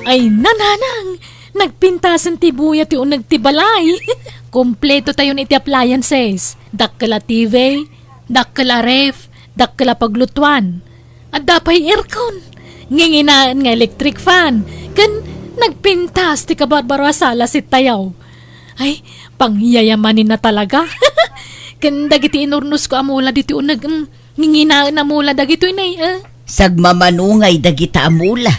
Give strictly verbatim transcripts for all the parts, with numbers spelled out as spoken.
Ay, nanang! Nagpintasen ti buya ti uneg ti balay. Kompleto tayon iti appliances. Dakkel a T V, dakkel a ref, dakkel a paglutuan. Adda pay aircon. Nginginaen nga electric fan. Ken nagpintas ti kabarbaro a sala sitayo. Ay, pangyayamanin na talaga. Ken dagiti inurnos ko a mula ditoy uneg, mm, nginginaen a mula dagitoy nay, eh. Sagmamano ngay dagita a mula.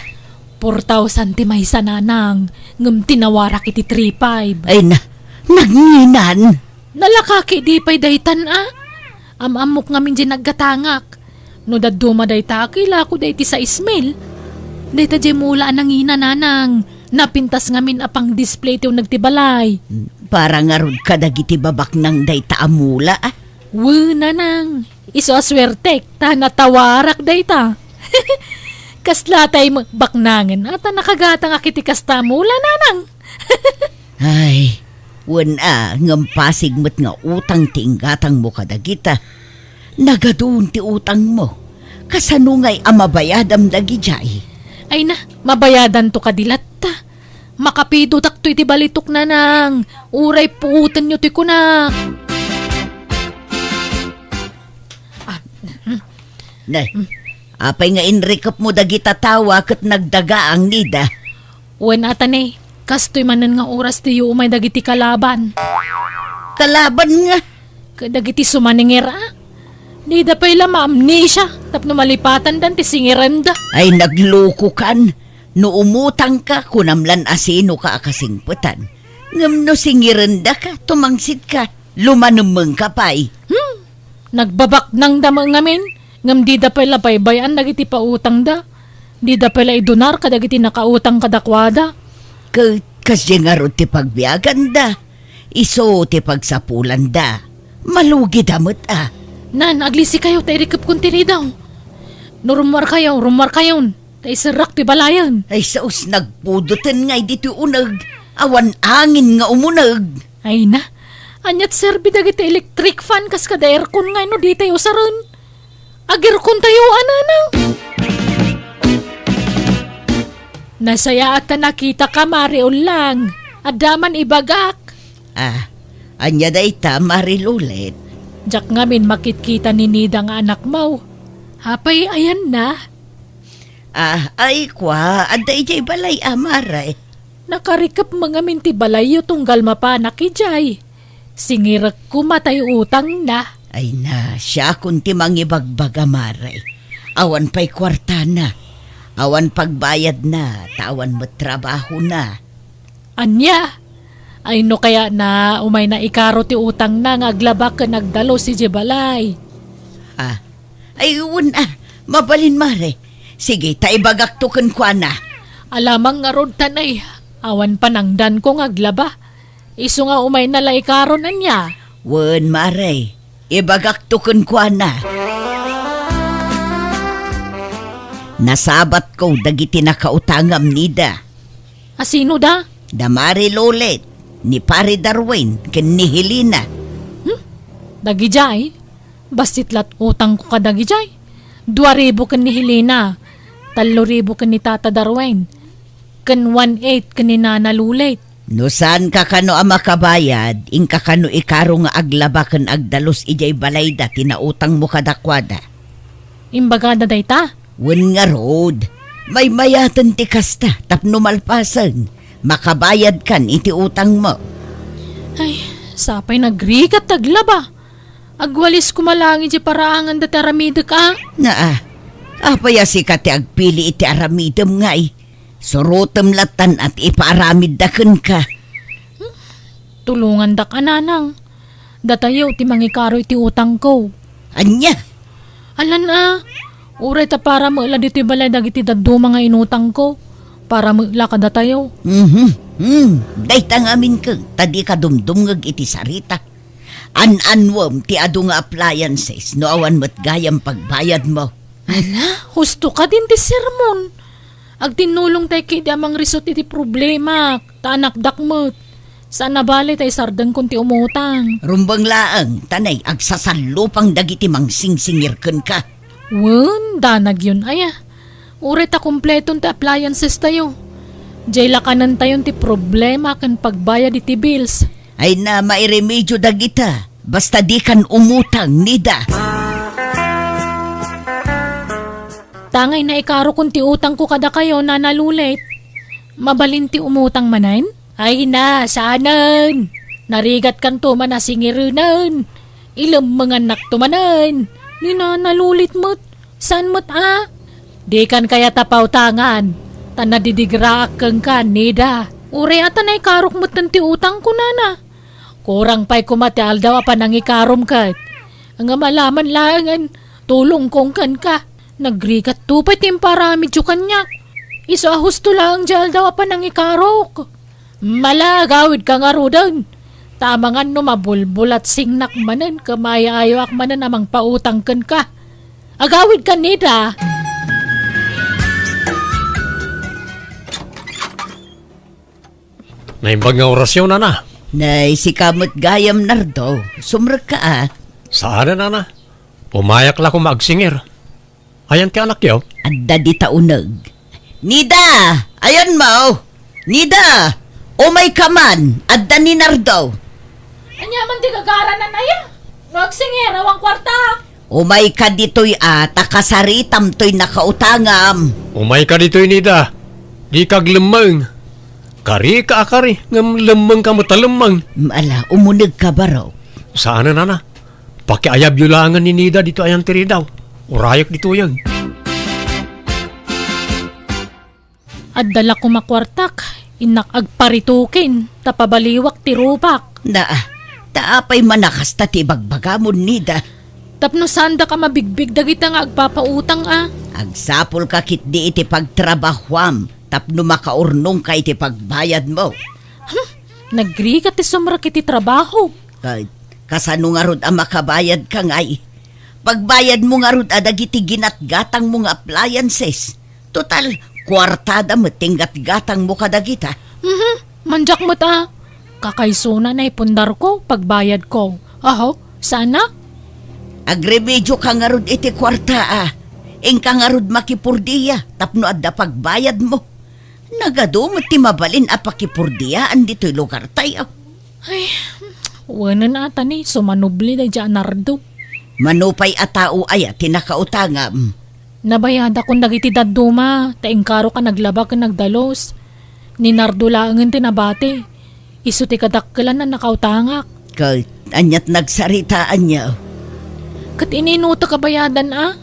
Four thousand ti maysa, nanang, ngem tinawarak iti three five. Ay na, nagnginan. Nalakaki di pay daytan, a? Am-ammok ngamin di naggatangak. No dadduma dayta, kilako dayta sais mil. Dayta di mula a nangina, nanang. Napintas ngamin a pang-display ti uneg ti balay. Para ngarud kadagiti babaknang dayta a mula, a? Wen, nanang. Isu a suertek, ta natawarak dayta. Kasla tay baknangen, a ta nakagatangak iti kasta a mula, nanang. Ay, wen a, ngem pasig met nga utang ti inggatangmo kadagita. Nagadun ti utangmo. Kasano ngay a mabayadam dagidiay? Ay na, mabayadanto kadi latta. Makapidotakto iti balitok, nanang. Uray puotenyo ti kunak. Ah, Nay, apay nga inrikepmo dagita tawa ket nagdagaang nida? Wen, ata ne, kastoy manen nga oras ti umay dagiti kalaban. Kalaban nga? Kadagiti sumaningir, a? Dida pay la maamnesia tapno malipatandan ti singirenda. Ay, naglukokan. No umutangka, kunam lan a sinoka a kasingpetan. Ngem no singirendaka, tumangsitka, lumanemmengka pay. Hmm. Nagbabaknangda met ngamin, ngem dida pay la baybay-an dagiti pautangda. Dida pay la idunar kadagiti nakautang kadakuada. Ket kasdiay ngarud ti pagbiaganda, isu ti pagsapulanda. Malugida met a. Nan, aglisikayo ta irikepkon ti ridaw. No rummuarkayo, rummuarkayon. Ta iserrak ti balayen. Ay, saos nagpudoten ngay ditoy uneg, awan angin nga umuneg. Ay na, aniat serbi dagiti electric fan kas kada aircon ngay no ditay usaren? Ag-aircon tayo, a nanang. Nasayaat ta nakitaka, Mari Ullang. Adda man ibagak. Ah, ania dayta, Mari Lulet? Diak ngamin makitkita ni Nida nga anakmo. Apay, ayanna? Ah, ay, kua, adda idiay balay a, Mare. Nakarikep met ngamin ti balayyo tunggal mapanak idiay. Singirek koma tay utangna. Ay na, siakon ti mangibagbaga, Mare. Awan pay kuartana. Awan pagbayadna, ta awan met trabahona. Ania? Ay, no kayatna, umayna ikaro ti utangna nga aglaba ken agdalus idiay balay. Ah, ay, wen a, mabalin, Mare. Sige, ta ibagakto kenkuana. Alamang ngarud, tanay, awan panangdanko nga aglaba. Isu nga umayna la ikaron, ania? Wen, Mare, ibagakto kenkuana. Nasabatko dagiti nakautangam, Nida. A sino da? Da Mari Lolet, ni Pari Darwin, ken ni Helena. Hmm? Dagidiay? Bassit lat utangko kadagidiay. Dua ribu ken ni Helena, tallo ribu ken ni Tata Darwin, ken one eight ken ni Nana Lolet. No saanka kano a makabayad, inka kano ikaro nga aglaba ken agdalus idiay balayda ti nautangmo kadakuada. Imbagada dayta? Wen ngarud, maymayaten ti kasta tapno malpasen, makabayadkan iti utangmo. Ay, sapay nagrigat ti aglaba. Agwalis koma laeng idiay paraangan dati aramidek a. Naa, apay a sika ti agpili iti aramidem ngay? Surotem lattan a ti ipaaramidda kenka. Tulongandak a nanang. Datayo ti mangikaro iti utangko. Ania? Alan a, uray ta para met la ditoy balay dagiti dadduma nga inutangko. Para met la kadatayo. Mhm. Hmm. Dayta ngamin ket ta dika dumdumngeg iti sarita. An-annuem ti adu nga appliances no awan met gayam pagbayadmo. Ala, husto kadin ti sermon. Agtinnulongtay ketdi a mangrisut iti problemak, ta anakdak met. Saan a bale ta isardengkon ti umutang. Rumbeng laeng, tanay agsasallupang dagiti mangsingsingir kenka. Wen, danagyon aya. Uray ta kompleton ti appliances tayo. Jay lakanentayon ti problema ken pagbayad iti bills. Ay na, mairemedio dagita. Basta dikan umutang, Nida. Tangay naikarokon ti utangko kadakayo, Nana Lulit. Mabalin ti umutang manen? Ay na, saanen. Narigatkanto man a singirenen. Ilemmengannakto manen. Ni Nana Lulit met. Saan met a? Dikan kayat a pautangan. Ta nadidigraak kenka, Nida. Uray a ta naikarok metten ti utangko, Nana. Kurang pay koma ti aldaw a panangikaromko. Ngem alaman laengen, tulongkon kenka. Nagrigatto pay ti imparamidyo kaniak. Isu a husto laeng ti aldaw a panangikarok. Mala, agawidka ngaruden. Ta amangan no mabulbulatsingnak manen ken maayayaak manen a mangpautang kenka. Agawidka, Nida. Naimbag nga orasyo, Nana. Nay, sika met gayam, Nardo. Sumrekka a. Saan, Nana. Umayak la koma agsingir. Ayan ti anakyo? Adda dita uneg. Nida! Ayanmo! Nida! Umayka man! Adda ni Nardo! Ania man ti gagaranan aya? No agsingir, awan kuarta! Umayka ditoy a, ta kasaritam toy nakautangam. Umayka ditoy, Nida. Dika aglemmeng. Karika a kari, ngem lemmengka met a lemmeng. Ala, umunegka, barok. Saan, Nana. Pakiayabyo laengen ni Nida ditoy ayan ti ridaw. Urayek ditoyen. Adda la koma kuartak, innak agparitukin, ta pabaliwak ti rupak. Naa, ta apay man a kasta ti ibagbagamon, Nida? Tapno saandak a mabigbig dagita nga agpapautang a. Agsapulka ketdi iti pagtrabahuam, tapno makaurnongka iti pagbayadmo. Hmm, nagrigat ti sumrek iti trabaho. Ka-, kasano ngarud a makabayadka ngay? Pagbayadmo ngarud a dagiti ginatgatangmo nga appliances. Total, kuartada met ti inggatgatangmo kadagita. Mhm, mandiak met a. Kakaysona naipundarko, pagbayadko. Aho, sana? Agremedioka ngarud iti kuarta a. Inka ngarud makipurdia tapno adda pagbayadmo. Nagadu met ti mabalin a pakipurdiaan ditoy lugartayo. Ay, wenen a ta ni, sumanubli daydiay a Nardo. Mano pay a tao aya ti nakautangam? Nabayadakon dagiti dadduma, ta inkarok a naglaba ken nagdalus. Ni Nardo laengen ti nabati. Isu ti kadakkelan a nakautangak. Ket aniat nagsaritaanyo? Ket ininutek a bayadan a.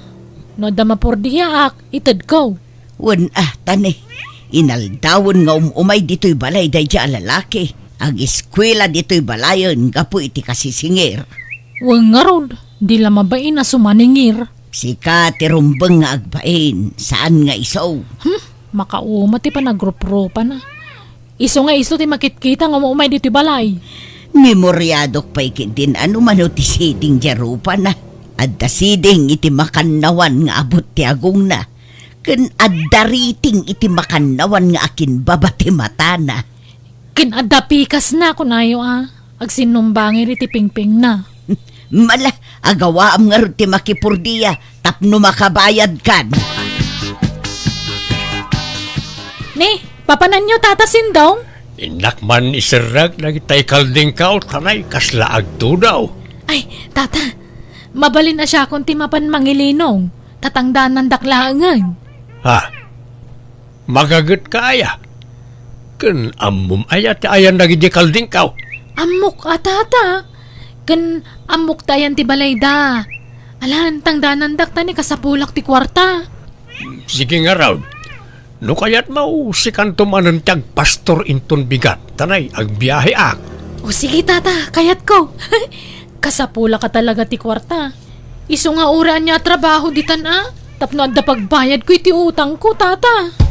No adda mapurdiaak, itedko. Wen a, ta ni, inaldawen nga um-umay ditoy balay daydiay a lalaki. Agiskuela ditoy balayen gapu iti kasisingir. Wen ngarud, di la mabain a sumaningir. Sika ti rumbeng nga agbain, saan nga isu. Hmm, makauma ti panagrupropana. Isu nga isu ti makitkita nga um-umay ditoy balay. Memoriadok pay ketdin a no mano ti siding diay rupana. Adda siding iti makannawan nga abut ti agongna. Ken adda riting iti makannawan nga akinbaba ti matana. Ken adda pikasna, kunayo a, agsinnumbangir iti pingpingna. Mala, agawaam ngarud ti makipurdia tapno makabayadkan. Ni, papananyo, Tata Sindong? Innak man iserrek dagita ikaldingkaw, tanay kasla agtudaw. Ay, Tata, mabalin a siakon ti mapan mangilinong. Tatangdanandak laengen. Ha? Magagetka aya? Ken ammom aya ti ayan dagiti kaldingkaw? Ammok a, Tata. Ken ammok ti ayan ti balayda. Alan, tangdanandak ta ni kasapulak ti kuarta. Sige ngarud. No kayatmo, sikanto manen ti agpastor inton bigat, tanay, agbiaheak. O sige, Tata, kayatko. Kasapulak a talaga ti kuarta. Isu nga uray ania a trabaho ditan a, tapno adda pagbayadko iti utangko, Tata.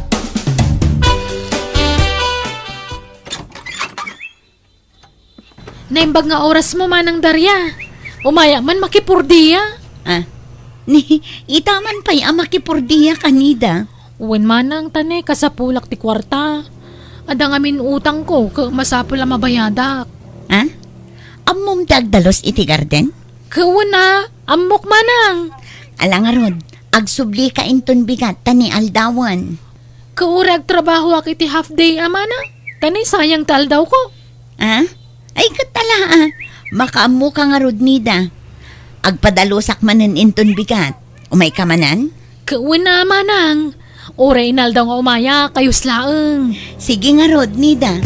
Naimbag nga orasmo, Manang Daria. Umayak man makipurdia. Ah, ni, ita man pay a makipurdia kanida. Wen manang, ta ni, kasapulak ti kuarta. Adda ngamin utangko, ket masapul a mabayadak. Ah? Ammom ti agdalus iti garden? Ket wen a, ammok manang. Ala ngarud, agsublika inton bigat ta ni aldawen. Ket uray agtrabahoak iti half day a manang, ta ni sayang ti aldawko. Ah? Ay, ket ala, ah. Makaammoka ngarud, Nida. Agpadalusak manen inton bigat. Umayka manen? Ket wen a manang. Uray inaldaw nga umayak, kayus laeng. Sige ngarud, Nida.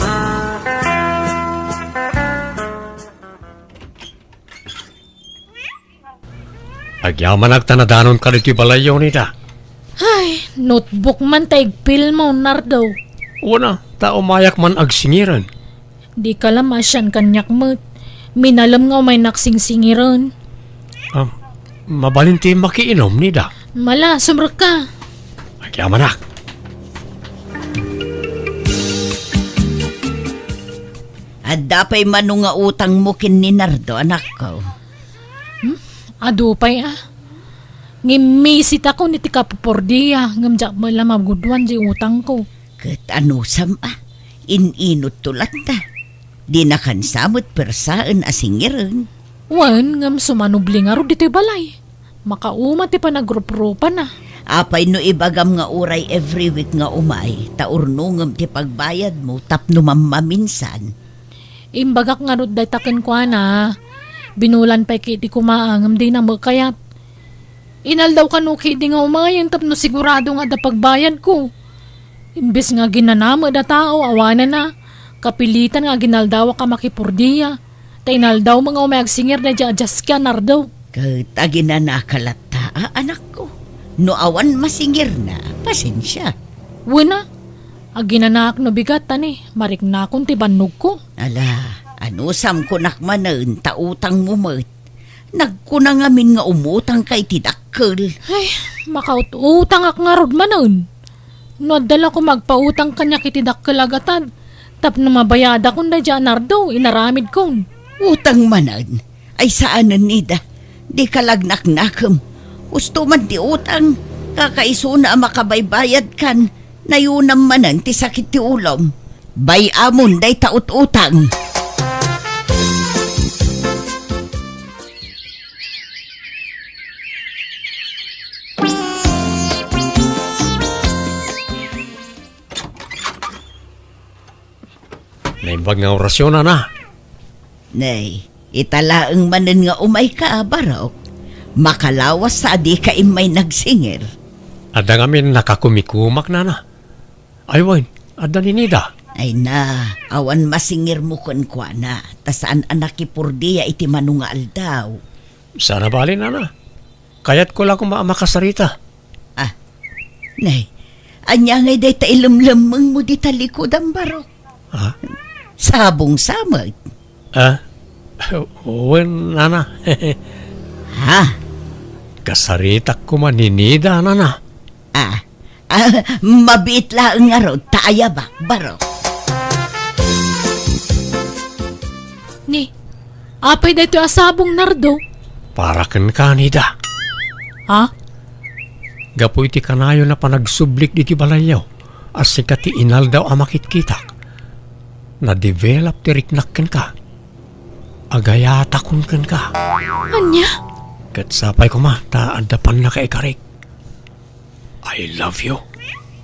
Agyamanak ta nadanonka ditoy balayyo, Nida. Ay, notebook man ta igpilmo, Nardo. Wen a, ta umayak man agsingiren. Dika la maasian kaniak met. Minalem nga umaynak singsingiren. Ah, mabalin ti makiinom, Nida? Mala, sumrekka. Agyamanak. Adda pay mano nga utangmo ken ni Nardo, anakko? Hmm? Adu pay, ah. Ngimmisit ako iti kapupordia, ngem diak met la maguduan di utangko. Ket anusam, ah? In-inutto latta. Dinakan sa met persaen a singiren. Wen, ngem sumanubli ngarud ditoy balay. Makauma ti panagruprupana. Apay no ibagam nga uray every week nga umay, ta urnongem ti pagbayadmo tapno mammaminsan? Imbagak ngarud dayta kenkuana. Binulan pay ketdi koma, ngem dina met kayat. Inaldaw kano ketdi nga umayen tapno sigurado nga adda pagbayadko. Imbes nga aginana met a tao, awanen a, kapilitan nga aginaldawak a makipordia. Ta inaldawmo nga umay agsingir daydiay a diaski a Nardo. Ket aginanaka latta, a, anakko. No awan masingirna, pasensia. Wen a, aginanaak no bigat, ta ni, mariknakon ti bannogko. Ala, anusam kunak manen, ta utangmo met. Nagkuna ngamin nga umutangka iti dakkel. Ay, makaut-utangak ngarud manen. No adda la koma agpautang kaniak iti dakkel a gatad, tapno mabayadakon daydiay a Nardo, inaramidkon. Utang manen? Ay saanen, Nida. Dika la agnaknakem. Husto man ti utang, kakaisuna a makabaybayadkan, nayunam manen ti sakit ti ulom. Bay-amon dayta ut-utang. Naimbag nga orasyon, nana. Nay, ita laeng manen nga umayka, Barok. Makalawas sa a dika immay nagsingir. Adda ngamin nakakumikumak, nana. Ay wen, adda ni Nida. Ay na, awan masingirmo kenkuana, ta saan a nakipordia iti mano nga aldaw. Saan a bale, nana. Kayatko la koma a makasarita. Ah, nay, ania ngay dayta ilemlemmengmo dita likudan, Barok? Ha? Sabong sa met. Ah? Wen, nana. Ha? Kasaritak koma ni Nida, nana. Ah, ah, mabiit laeng ngarud ta ayabak, Barok. Ni, apay daytoy a sabong, Nardo? Para kenka, Nida. Ha? Gapu iti kanayon a panagsublik ditoy balayyo a sika ti inaldaw a makitkitak, na-develop ti riknak kenka. Agayatakon kenka. Ania? Ket sapay koma ta adda pannakaikarik. I love you.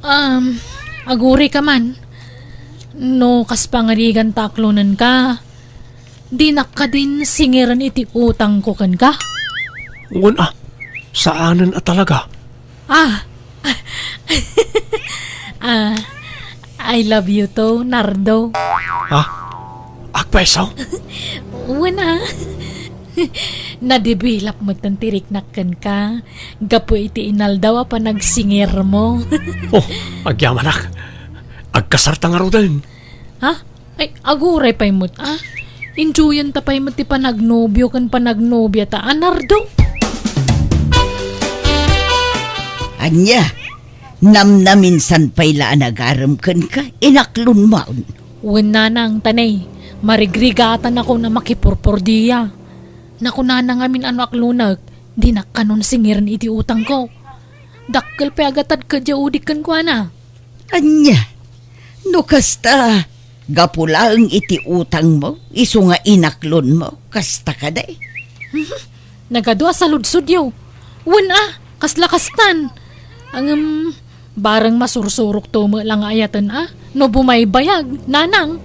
Um, agurayka man. No kas pangarigan ta aklonenka, dinak kadin singiren iti utangko kenka? Wen a, saanen a talaga. Ah. Ah, I love you too, Nardo. Ha? Agpayso? Wen a. Na-develop metten ti riknak kenka gapu iti inaldaw a panagsingirmo. Oh, agyamanak. Agkasarta ngaruden. Ha? Ay, aguray pay met, ah. Enjoyenta pay met ti panagnobio ken panagnobia ta, a, Nardo. Ania? Namnaminsan pay la a nagarem kenka, inaklonmon. Wen nanang, ta ni, marigrigatanakon a makipurpordia. Nakunana ngamin a no aklonek, dinak kanon singiren iti utangko. Dakkel pay a gatad ket diay udik kenkuana. Ania? No kasta, gapu laeng iti utangmo, isu nga inaklonmo, kasta kadi? Mhm. Nagadu a saludsodyo. Wen a, kasla kastan. Ngem, Bareng masursurokto met la nga ayaten a, no bumaybayag, nanang.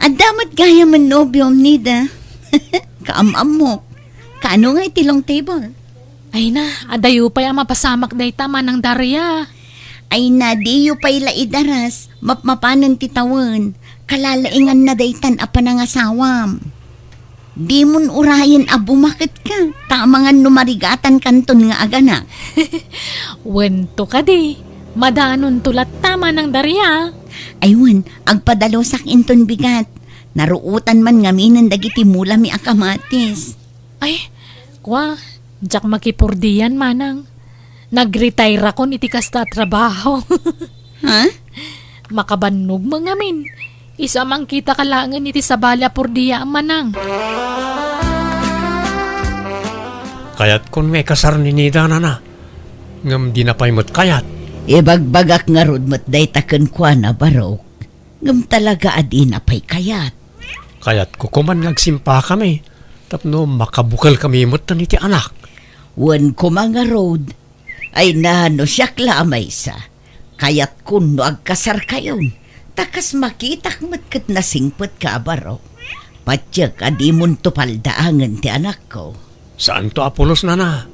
Adda met gayamen nobiom, Nida. Kaam-ammok. Kaano nga iti long table? Ay na, adayo pay a mapasamak dayta, Manang Daria. Ay na, diyo pay la idaras, mapmapanen ti tawen. Kalalainganna daytan a panangasawam. Dimon urayen a bumaketka, ta amangan no marigatankanton nga aganak. Wento kadi, madanon to latta, Manang Daria. Ay wen, agpadalusak inton bigat. Naruotan man ngaminen dagiti mulami a kamatis. Ay, kua, diak makipurdian, Manang. Nagretire akon iti kasta a trabaho. Ha? Makabannog mo ngamin. Isu a mangkitaka laengen iti sabali a purdia, Manang. Kayatkon nga ikasar ni Nida, nana. Ngem dina pay met kayat. Ibagbagak ngarud met dayta kenkuana, Barok. Ngem talaga a dina pay kayat. Kayatko koman nga agsimpakami tapno makabukelkami metten iti anak. Wen koma ngarud, ay na, no siak la a maysa, kayatkon no agkasarkayon, ta kas makitak met ket nasingpetka a Barok. Patiek a dimonto paldaangen ti anakko. Saanto a pulos, nana.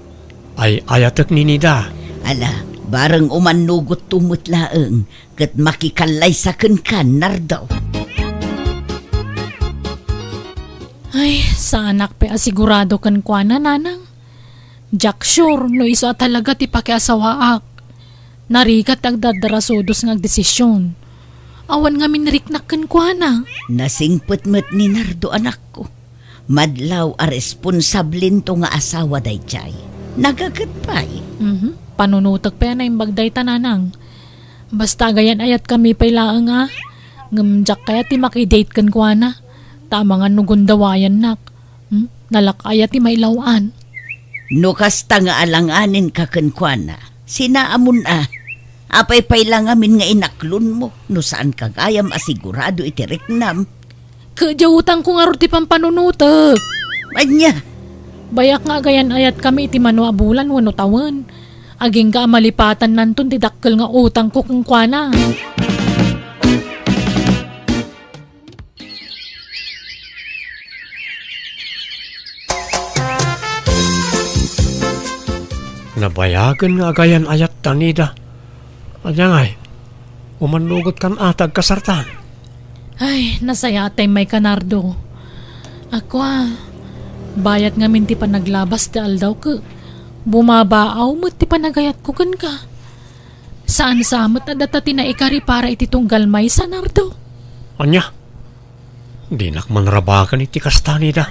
Ay-ayatek ni Nida. Ala, bareng umannogotto met laeng, ket makikallaysa kenka, Nardo. Ay, saanak pay a sigurado kenkuana, nanang. Diak sure no isu a talaga ti pakiasawaak. Narigat ti agdardarasudos nga agdesisyon. Awan ngamin riknak kenkuana. Nasingpet met ni Nardo, anakko. Madlaw a responsablento nga asawa daydiay. Nagaget pay. Mhm. Panunotek pay a naimbag dayta, nanang. Basta agayan-ayatkami pay laeng a. Ngem diak kayat ti makidate kenkuana. Ta amangan no gundawayannak. Hmm? Nalak-aya ti mailaw-an. No kasta nga alanganenka kenkuana, sinaamon a. Apay pay la ngamin nga inaklonmo no saanka gayam a sigurado iti riknam? Ket diay utangko ngarud ti pampanunotek. Ania? Bayak nga agayan-ayatkami iti mano a bulan wenno tawen. Agingga a malipatannanton ti dakkel nga utangko kenkuana. Nabayagen nga agayan-ayatta, Nida. Ania ngay, umannogotkan a ti agkasartan? Ay, nasayaat tay mayka, Nardo. Ako a, bayat ngamin ti panaglabas ti aldaw ket bumabaaw met ti panagayatko kenka. Saan sa met a data ti naikari para iti tunggal maysa, Nardo? Ania? Dinak manrabaken iti kasta, Nida.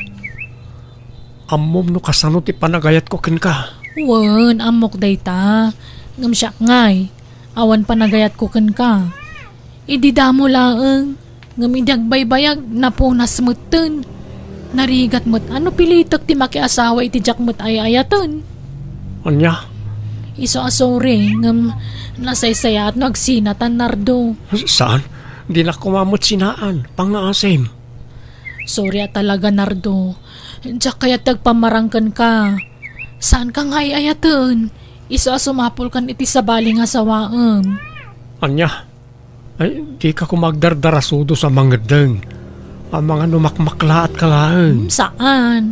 Ammom no kasano ti panagayatko kenka. Wen, ammok dayta. Ngem siak ngay, awan panagayatko kenka. Idi damo laeng, ngem idi agbaybayag, napunas metten. Narigat met a no pilitek ti makiasawa iti diak met ay-ayaten. Ania? Isu a sorry, ngem nasaysayaat no agsinatan, Nardo. Saan? Dinak koma met sinaan. Pangngaasim. Sorry a talaga, Nardo. Diak kayat ti agpamarang kenka. Saanka nga ay-ayaten. Isu a sumapulkan iti sabali nga asawaem. Ania? Ay, dika koma agdardarasudos a mangeddeng. Amangan no makmaklaatka laeng. Hmm, saan.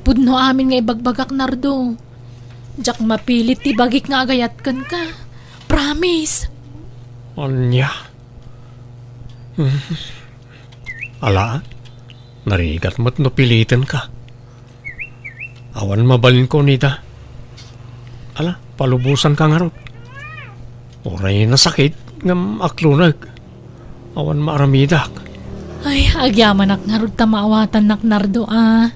Pudno amin nga ibagbagak, Nardo. Diak mapilit ti bagik nga agayat kenka. Promise. Ania? Ala, narigat met no pilitenka. Awan mabalinko, Nida. Ala, palubosanka ngarud. Uray nasakit, ngem aklonek. Awan maaramidak. Ay, agyamanak ngarud ta maawatannak, Nardo, a.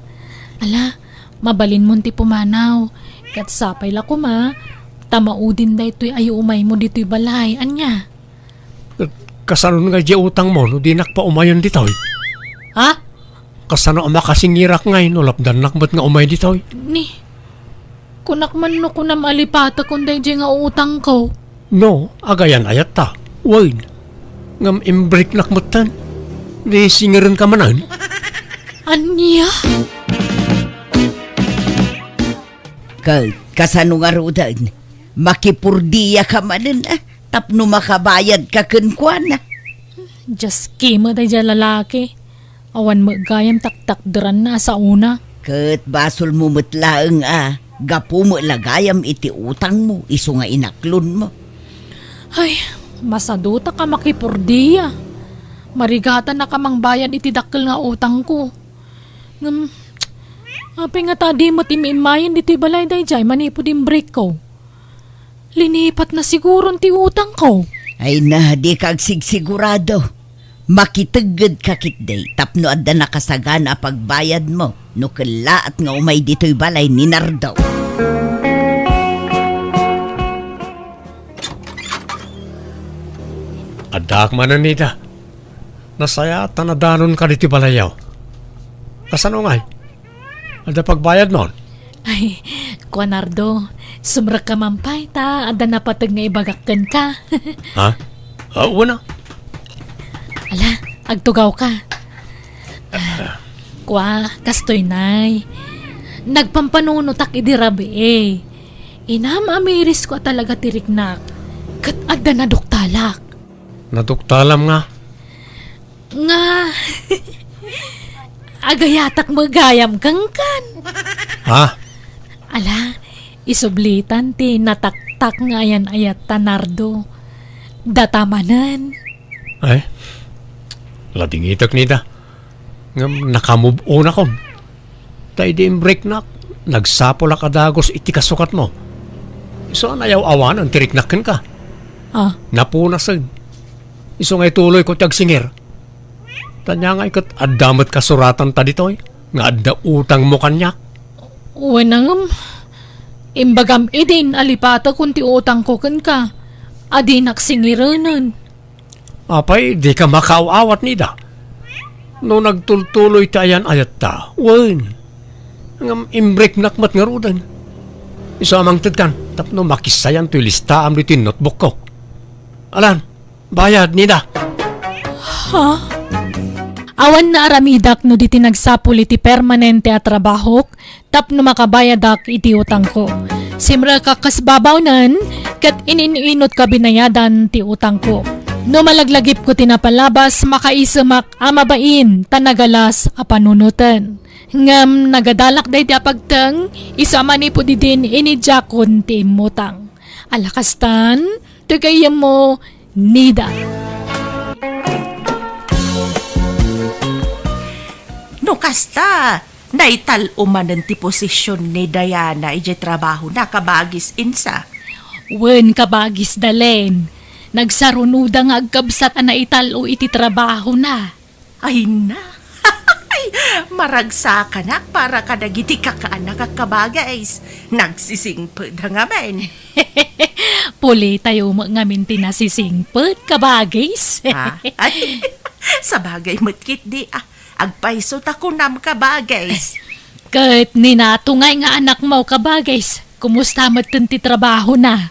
Ala, mabalinmon ti pumanaw. Ket sapay la koma, ta maudin daytoy a yuumaymo ditoy balay. Ania? Ket kasanon nga diay utangmo no dinak paumayen ditoy? Ha? Kasano a makasingirak ngay no lapdannak met nga umay ditoy? Ni, kunak man no kunam a lipatekon daydiay nga utangko. No, agayan-ayatta. Wen. Ngem imbreknak metten. Di singirenka manen? Ania? Ket Kasano ngaruden? Makipurdiaka manen, a, tapno makabayadka kenkuana. Dios kima daydiay lalaki. Awan met gayam taktakderanna a saona. Ket basolmo met laeng a gapu met la gayam iti utangmo isu nga inaklonmo. Ay, masadutak a makipurdia. Marigatannak a mangbayad iti dakkel nga utangko. Ngem, apay ngata a di met immayen ditoy balay daydiay manipud imbrekko? Linipatna siguron ti utangko. Ay na, dika agsigsigurado. Makiteggedka ketdi tapno adda nakasagana a pagbayadmo no kellaat nga umay ditoy balay ni Nardo. Addaak manen ita. Nasayaat ta nadanonka ditoy balayyo. Kasano ngay? Adda pagbayadmon? Ay, kua, Nardo, sumrekka man pay ta adda napateg nga ibagak kenka. Ha? Ah, wen a. Ala, agtugawka. Ah, kua, kastoy nay. Nagpampanunotak idi rabii. Inam-amirisko a talaga ti riknak. Ket adda naduktalak. Naduktalam nga? Nga, agayatak met gayam kenkan. Ha? Ala, isublitan ti nataktak nga ayan-ayatta, Nardo. Data manen. Ay, ladingitek nida. Ngem nakamove-onakon. Ta idi imbreknak, nagsapulak a dagus iti kasukatmo. Isu a nayaw-awanen ti riknak kenka. Ah. Napunasen. Isu nga ituloyko ti agsingir. Ta ania ngay ket adda met kasuratanta ditoy nga adda utangmo kaniak? Wen a ngem, imbagam idin a lipatekon ti utangko kenka a dinak singirenen. Apay, dika makaaw-awat nida? No nagtultuloy ti ayan-ayatta, wen. Ngem imbreknak met ngaruden. Isu a mangtedkan tapno makissayan toy listaam ditoy notebookko. Alan, bayad nida. Ha? Awan naaramidak no di ti nagsapul iti permanente a trabahok tapno makabayadak iti utangko. Simrekak kas babawnen ket in-in-inot kabinayadan ti utangko. No malaglagipko ti napalabas, makaisemak a mabain ta nagalas a panunoten. Ngem nagadalak daydi a pagteng, isu a manipud idin inidiakon ti immutang. Ala kastan, ti gayyemmo, Nida. No kasta, naital-o manen ti posisyon ni Diana idiay trabahona, kabagis Insa. Wen, kabagis Dalen. Nagsarunoda nga agkabsat a naital-o iti trabahona. Ay na. Maragsakanak para kadagiti kakaanak a kabagis. Nagsisingpet da ngamin. Pulitayo met ngamin ti nasisingpet, kabagis. Ah, ay, sabagay met ketdi, ah. Agpayso ta kunam, kabagis. Ket ni Nato ngay nga anakmo, kabagis. Kumusta metten ti trabahona?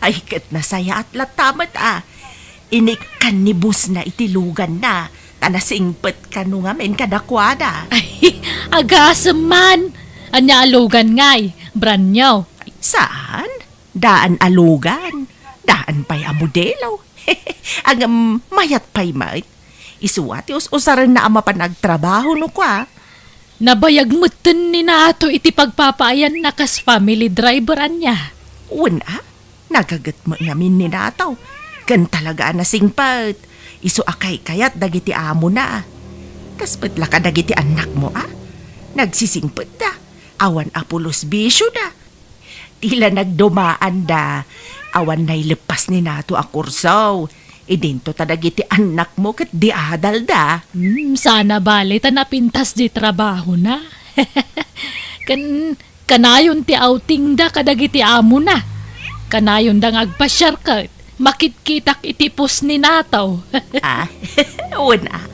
Ay, ket nasayaat latta met, ah. Inikkan ni bossna iti luganna, ta nasingpet kano ngamin kadakuada. Ay, agasem man! Ania a lugan ngay? Brand new? Saan? Daan a lugan. Daan pay a modelo. Ngem mayat pay met. Isu a ti us-usarenna a mapan agtrabaho no kua. Nabayag metten ni Nato iti pagpapaayanna kas family driver ania. Wen a, nagaget met ngamin ni Nato. Ken talaga a nasingpet. Isu a kaykayat dagiti amona. Kas met la kadagiti annakmo a, nagsisingpetda. Awan a pulos bisioda. Ti la nagdumaanda, awan naileppas ni Nato a kurso. Idinto ta dagiti annakmo ket di adalda. Hmm, sana bale ta napintas di trabahona. Ken kanayon ti outingda kadagiti amona. Kanayonda nga agpasiar ket makitkitak iti post ni Nato. Ah, wen a.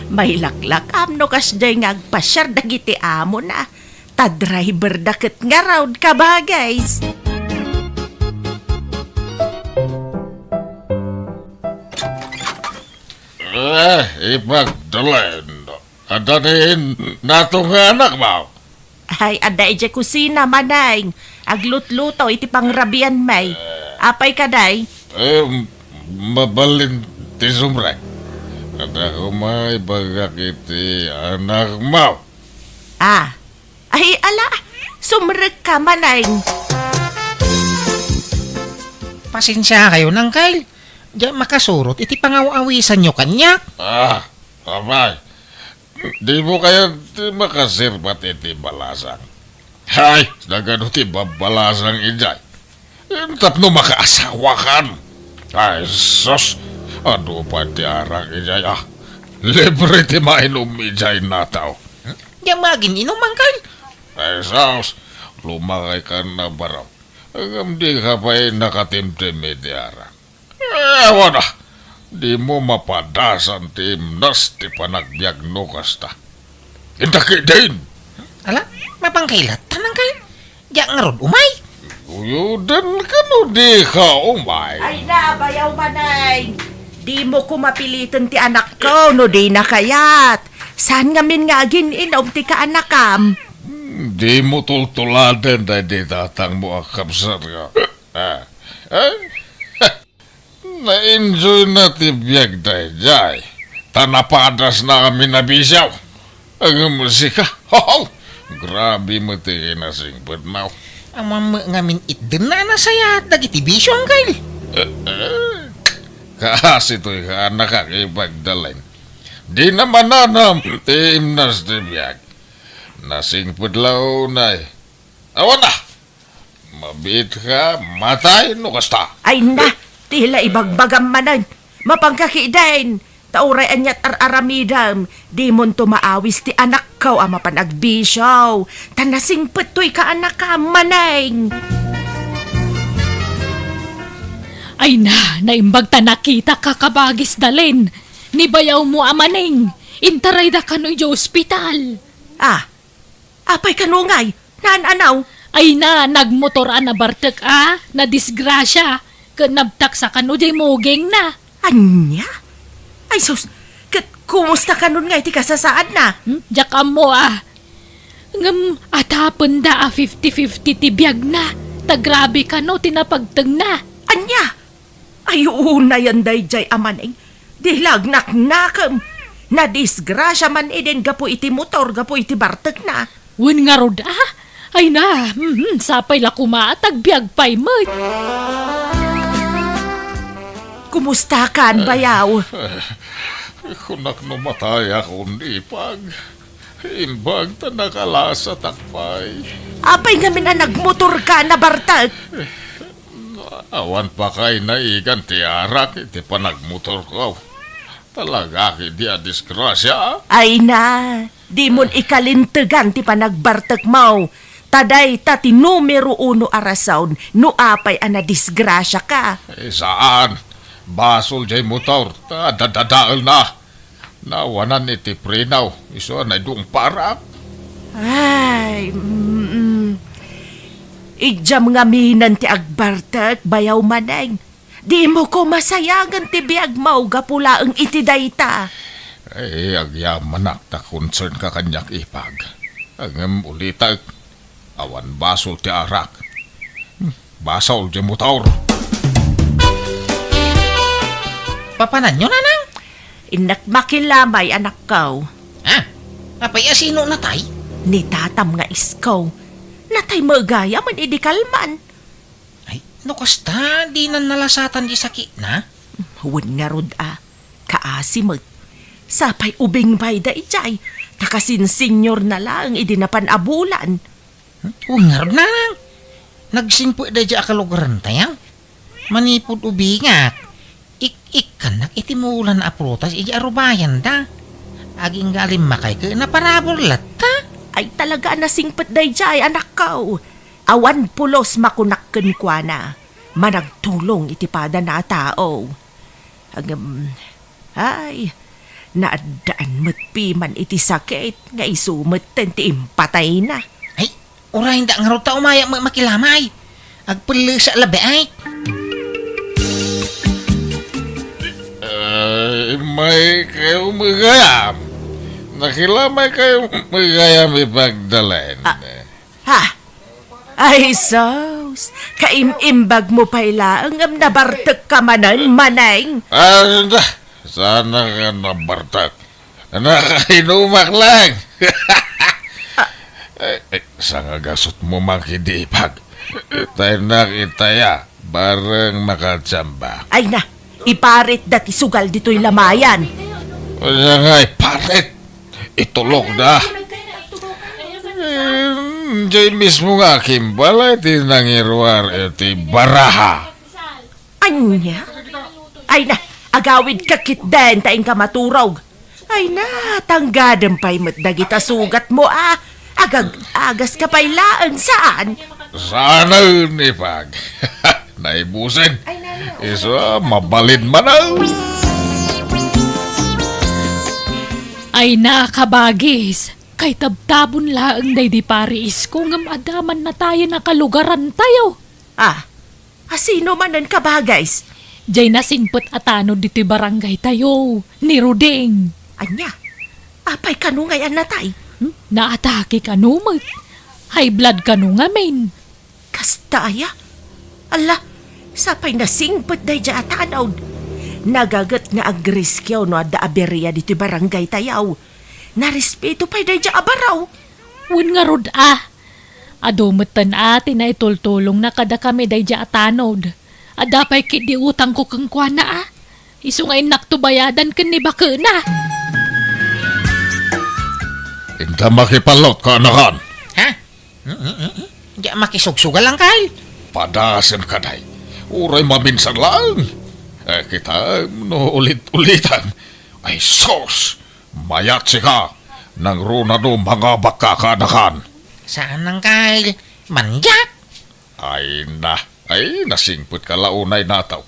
Mailaklakam no kasdiay nga agpasiar dagiti amona. Ta driver da ket ngarud, kabagis. Eh, Ipagdalen. Adda ni Nato nga anak, ba? Ay, adda idiay kusina, Maneng. aglutluto iti pangrabian, may. Apay kadi? Eh, mabalin ti sumrek. Adda koma ibagak iti anakmo. Ah. Ay, ala, sumrekka, Maneng. Pasensiakayon, Angkel. Diak makasurot iti pangaw-awisanyo kaniak. Ah, apay. Dimo kayat ti makasirbat iti balasang? Hay, nagano ti babbalasang idiay? Tapno makaasawakan. Ay, sus! Adu pay ti arak idiay, ah. Libre ti mainum idiay nataw. Diak magin-inum, Angkel. Ay, sus! Lumakayka a baro. Ngem dika pay nakatimtim iti arak. Eh, awan a. Dimo mapadasan ti imnas ti panagbiag no kasta. Inta ketdin. Ala, mapangkailatta, Angkel. Diak ngarud umay. Uyoden kano dika umay. Ay na, bayaw, Maneng. Dimo koma piliten ti anakko no dina kayat. Saan ngamin nga agin-inum ti kaanakam? Hmm, dimo tultuladen daydi tatangmo a kabsat nga. Ah. Eh? Na-enjoyna ti biag daydiay, ta napadasna amin a bisio. Ngem sika, hoho! Grabe met ti kinasingpetmo. Awan met ngamin itdenna a nasayaat dagiti bisio, Angkel. Eh, eh. Kaasi toy kaanakak, Ipag Dalen. Dina mananam ti imnas ti biag. Nasingpet la unay. Awan a! Mabiitka, matay no kasta. Ay na, ti la ibagbagam, Maneng. Mapangka ketdin. Ta uray aniat ar-aramidem, dimonto maawis ti anakko a mapan agbisio. Ta nasingpet toy kaanakam, Maneng. Ay na, naimbag ta nakitak a kabagis, Dalen. Ni bayawmo a Maneng, intarayda kano idiay ospital. Ah, Apay kano ngay? Naan-anaw? Ay na, nagmotor a nabartek a nadisgrasia, ket nabtaksa kano diay mugingna. Ania? Ay sus, ket kumusta kanon ngay ti kasasaadna? Hmm? Diak ammo a. Ngem atapenda a fifty fifty ti biagna, ta grabe kano ti napagtengna. Ania? Ay, unayen daydiay a Maneng. Di la agnaknakem. Nadisgrasia man idin gapu iti motor, gapu iti bartekna. Wen ngarud a? Ay na, mhm, sapay la koma ta agbiag pay met. Kumustakan, bayaw? Kunak no matayakon, Ipag. Imbag ta nakalasatak pay. Apay ngamin a nagmotorka a nabartek? Awan pay naigan ti arak iti panagmotorko. Talaga ketdi a disgrasia. Ay na, dimon ikalintegan ti panagbartekmo. Ta dayta ti numero uno a rason no apay a nadisgrasiaka. Eh, saan. Basol diay motor, ta dadadaelna. Nawanan iti preno, isu a naidungparak. Ay, mm, idiam ngaminen ti agbartek, bayaw Maneng. Dimo koma sayangen ti biagmo gapu laeng iti dayta. Ay, agyamanak ta concernka kaniak, Ipag. Ngem ulitek, awan basol ti arak. Hmm, basol diay motor. Papananyo, Nanang? Innak makilamay, anakko. Ah, apay a sino natay? Ni tatam nga isko. Natay met gayam idi kalman. Ay, no kasta, dinan nalasatan ti sakitna? Wen ngarud a, kaasi met. Sapay ubing pay daydiay, ta kasin senior na laeng idi napan a bulan. Hmm? Wen ngarud, Nanang. Nagsingpet daydiay a kalugarentayo. Manipud ubingak, ik-ikkannak iti mulan a prutas idiay arubayanda. Agingga a limmakay ket naparabur latta. Ay, talaga a nasingpet daydiay, anakko. Awan pulos makunak kenkuana. Managtulong iti padana a tao. Ngem, ay, naaddaan met piman iti sakit nga isu metten ti impatayna. Ay, urayenda ngarud ta umayak met makilamay. Agpellesak labi, ay. Ay, maykayo met gayam. Nakilamaykayo met gayam, Ipag Dalen. Ah, ha? Ay, sus! Kaim-imbag mo pay laeng ngem nabartek ka manen, Maneng. Ah, da, saan nga nabartek? Nakainumak lang. Eh, eh, sangagasut mo man kidipag. Tay nakitaya, bareng makachamba. Ay na, iparit da ti sugal ditoy lamayan. Ania nga iparit? Itulok da. Eh, jay mismo nga kimbalay ti nangiruar iti baraha. Ania? Ay na, agawid ka ketdin ta inka maturog. Ay na, tanggadem pay met dagita sugat mo, a. Agag-agas ka pay laeng, saan? Saanen, ipag. Naibusen. Isu a, mabalin manen. Ay na, kabagis. Kaitabtabon laeng daydi pariisko ngem adda man natayen a kalugarantayo. Ah, asino manen, kabagis? Jay nasingpet a tanod ditoy barangaytayo, ni Ruding. Ania? Apay kano ngay a natay? Hmm? Naatake kano met. High blood kano ngamin. Kasta aya? Ala, sapay nasingpet daydiay a tanod. Nagaget nga agriskiaw no adda aberia ditoy barangaytayo. Narespeto pay daydiay a baro. Wen ngarud a. Adu metten a ti naitultulongna kadakami daydiay a tanod. Adda pay ketdi utangko kenkuana a. Isu nga innakto bayadan ken ni bakena. Inta makipallot, kaanakan. Ha? Mm, mm, mm, mm. Diak makisugsugal, Angkel. Padasen ka, day. Uray maminsan laeng. Eh, kitaem no ulit-ulitan. Ay, sus! Mayat sika. Nangruna no mangabak ka, kaanakan. Saan, Angkel. Mandiak. Ay na, ay, nasingpet ka la unay nataw.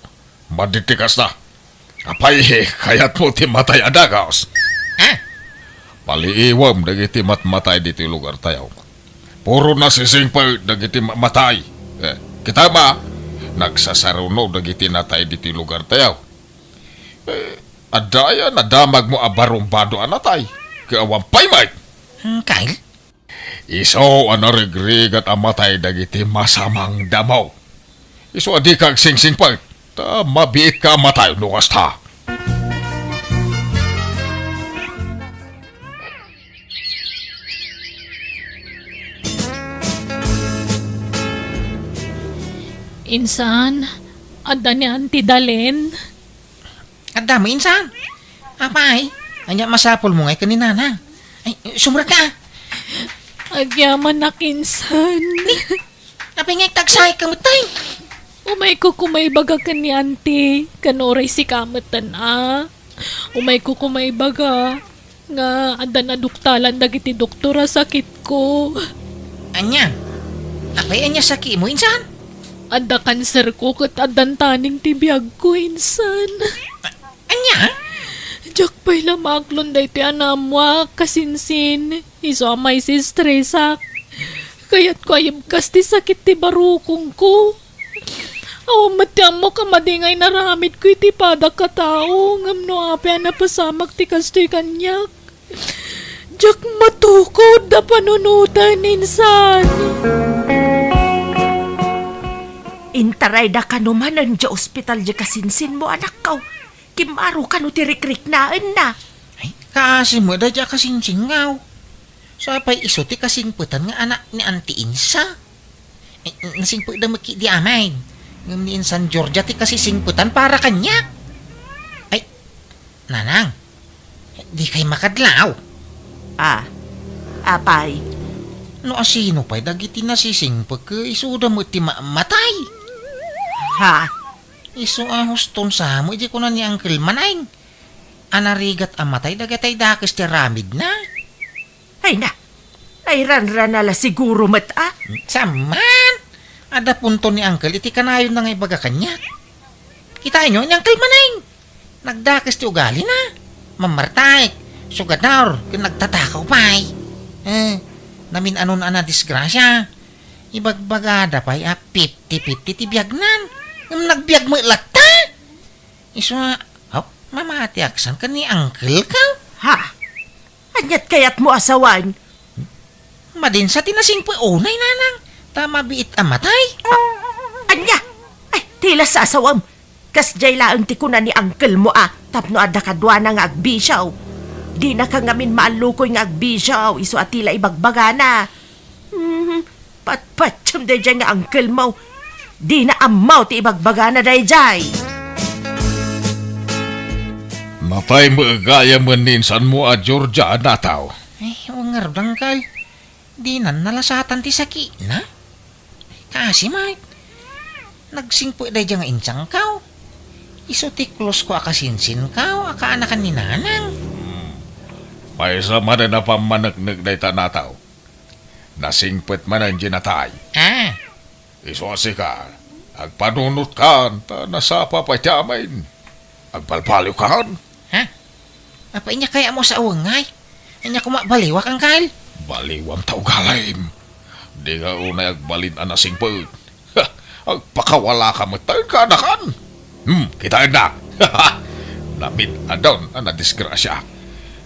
Madi ti kasta. Apay, kayatmo ti matay a dagus? Ah? Paliiwem dagiti matmatay ditoy lugartayo. Puro nasisingpet dagiti ma-, matay. Eh, kita ba? Nagsasaruno dagiti natay ditoy lugartayo. Eh, adda aya nadamagmo a barumbado a natay? Ket awan pay met. Hmm, Kyle? Isu a narigrigat a matay dagiti masamang damo. Isu a dika agsingsingpet, ta mabiitka a matay no kasta. Insan, adda ni Auntie Dalen? Adda met, insan. Apay, ania masapulmo ngay ken ni Nanang? Ay, sumrek ka. Agyamanak, insan. Apay nga agtagsay ka met, tay? Umayko koma ibaga ken ni Auntie, ken uray sika metten a. Umayko koma ibaga nga addan aduktalan dagiti doktor a sakitko. Ania? Apay ania sakitmo, insan? Adda kanserko ket addan taning ti biagko, insan. A-, ania? Diak pay la maaklon daytoy a naammoak, kasinsin. Isu a maisistresak. Kayatko a ibkas ti sakit ti barukongko. Awan met ti ammok a madi nga inaramidko iti padak a tao, ngem no apay a napasamak ti kastoy kaniak, diak matukod a panunoten, insan. Intarayda kano manen idiay ospital diay kasinsinmo, anakko. Kimmaro kano ti rikriknaenna. Ay, kaasi met daydiay a kasinsinko. Sapay isu ti kasingpetan nga anak ni Auntie Insa. Eh, nasingpetda met ketdi amin. Ngem ni Insan Georgia ti kasisingpetan para kaniak. Ay, Nanang, dikay makadlaw? Ah, apay? No asino pay dagiti nasisingpet, ket isuda met ti ma-, matay. Ha? Isu a huston sa met diay kuna ni Uncle Maneng. A narigat a matay dagiti dakes ti aramidna. Ay na, ay ranrana la siguro met a. Saan man, adda punto ni Uncle iti kanayonna nga ibaga kaniak. Kitaenyo ni Uncle Maneng. Nagdakes ti ugalina. Mammartaek, sugador, ken nagtatakaw pay. Eh, namin-anon a nadisgrasia. Ibagbagada pay a fifty fifty ti biagnan. Ngem nagbiag met latta. Isu a, oh, mamatiak san ken ni Uncle ka? Ha? Aniat kayatmo a sawen? Madinsa ti nasingpet unay, Nanang. Ta mabiit a matay? Ania? Ay, ti la sasawem. Kasdiay laeng ti kuna ni uncle mo a tapno adda kaduana nga agbisio. Dinaka ngamin maallukoy nga agbisio, isu a ti la ibagbagana. Hmm, patpatiem daydiay nga uncle mo. Dina ammo ti ibagbagana daydiay. Natay met gayam ni insanmo a Georgia a nataw. Ay, wen ngarud, uncle. Dinan nalasatan ti sakina. Kasi met, nagsingpet daydiay nga insangko. Isu ti close ko a kasinsinko a kaanakan ni Nanang. Hmm. Maysa manen a pammaneknek dayta nataw. Nasingpet manen diay natay. Ah. Isu a sika, agpanunotkan, ta nasapa pay ti amin. Agbalbaliwkan. Ha? Apay, ania kayatmo a sawen, ngay? Ania koma baliwak, uncle? Baliwam ta ugalim. Dika unay agbalin a nasingpet. Ha, agpakawalaka met ta ken kaanakan. Hmm, kitaennak. Namid-adon a nadisgrasiaak.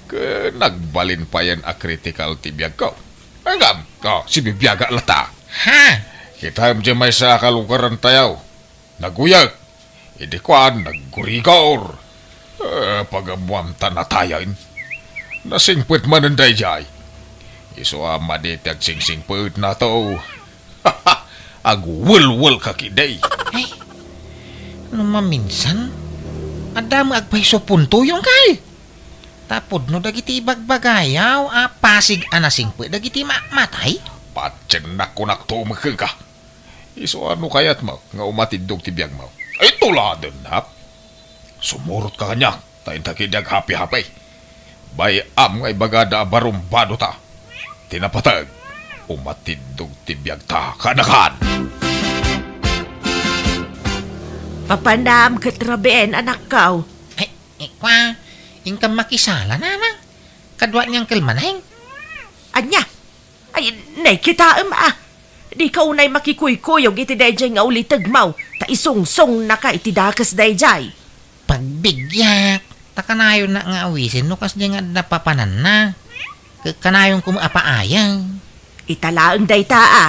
Ken agbalin payen a critical ti biagko. Ngem, oh, sibibiagak latta. Ha? Kitaem diay maysa a kalugarantayo. Naguyek. Idi kuan, naggurigor. Eh, pagammuam ta natayen. Nasingpet manen daydiay. Isu a madi ti agsingsingpet, nataw. Agwelwelka ketdi. Ay, no maminsan, adda met agpayso puntoyo, uncle. Ta pudno dagiti ibagbagayo a pasig a nasingpet dagiti ma-, matay? Patiennak, kunak to met kenka. Isu a no kayatmo nga umatiddog ti biagmo, ay, tuladennak. Sumurotka kaniak, ta inta ketdi aghapi-hapi. Bay-am nga ibagada a barumbadota. Ti napateg, umatiddog ti biagta, kaanakan. Papanam ket rabien, anakko. Ay, ikwa, inkam makisala, Nanang. Kadua ni Uncle Maneng. Ania? Ay, nay, kitaem a. Dika unay makikuykuyog iti daydiay nga ulitegmo, ta isungsongnaka iti dakes daydiay. Pagbibiag, ta kanayonna nga awisen no kasdiay nga adda papananna. Ket kanayonko met a paayeng. Ita laeng dayta a,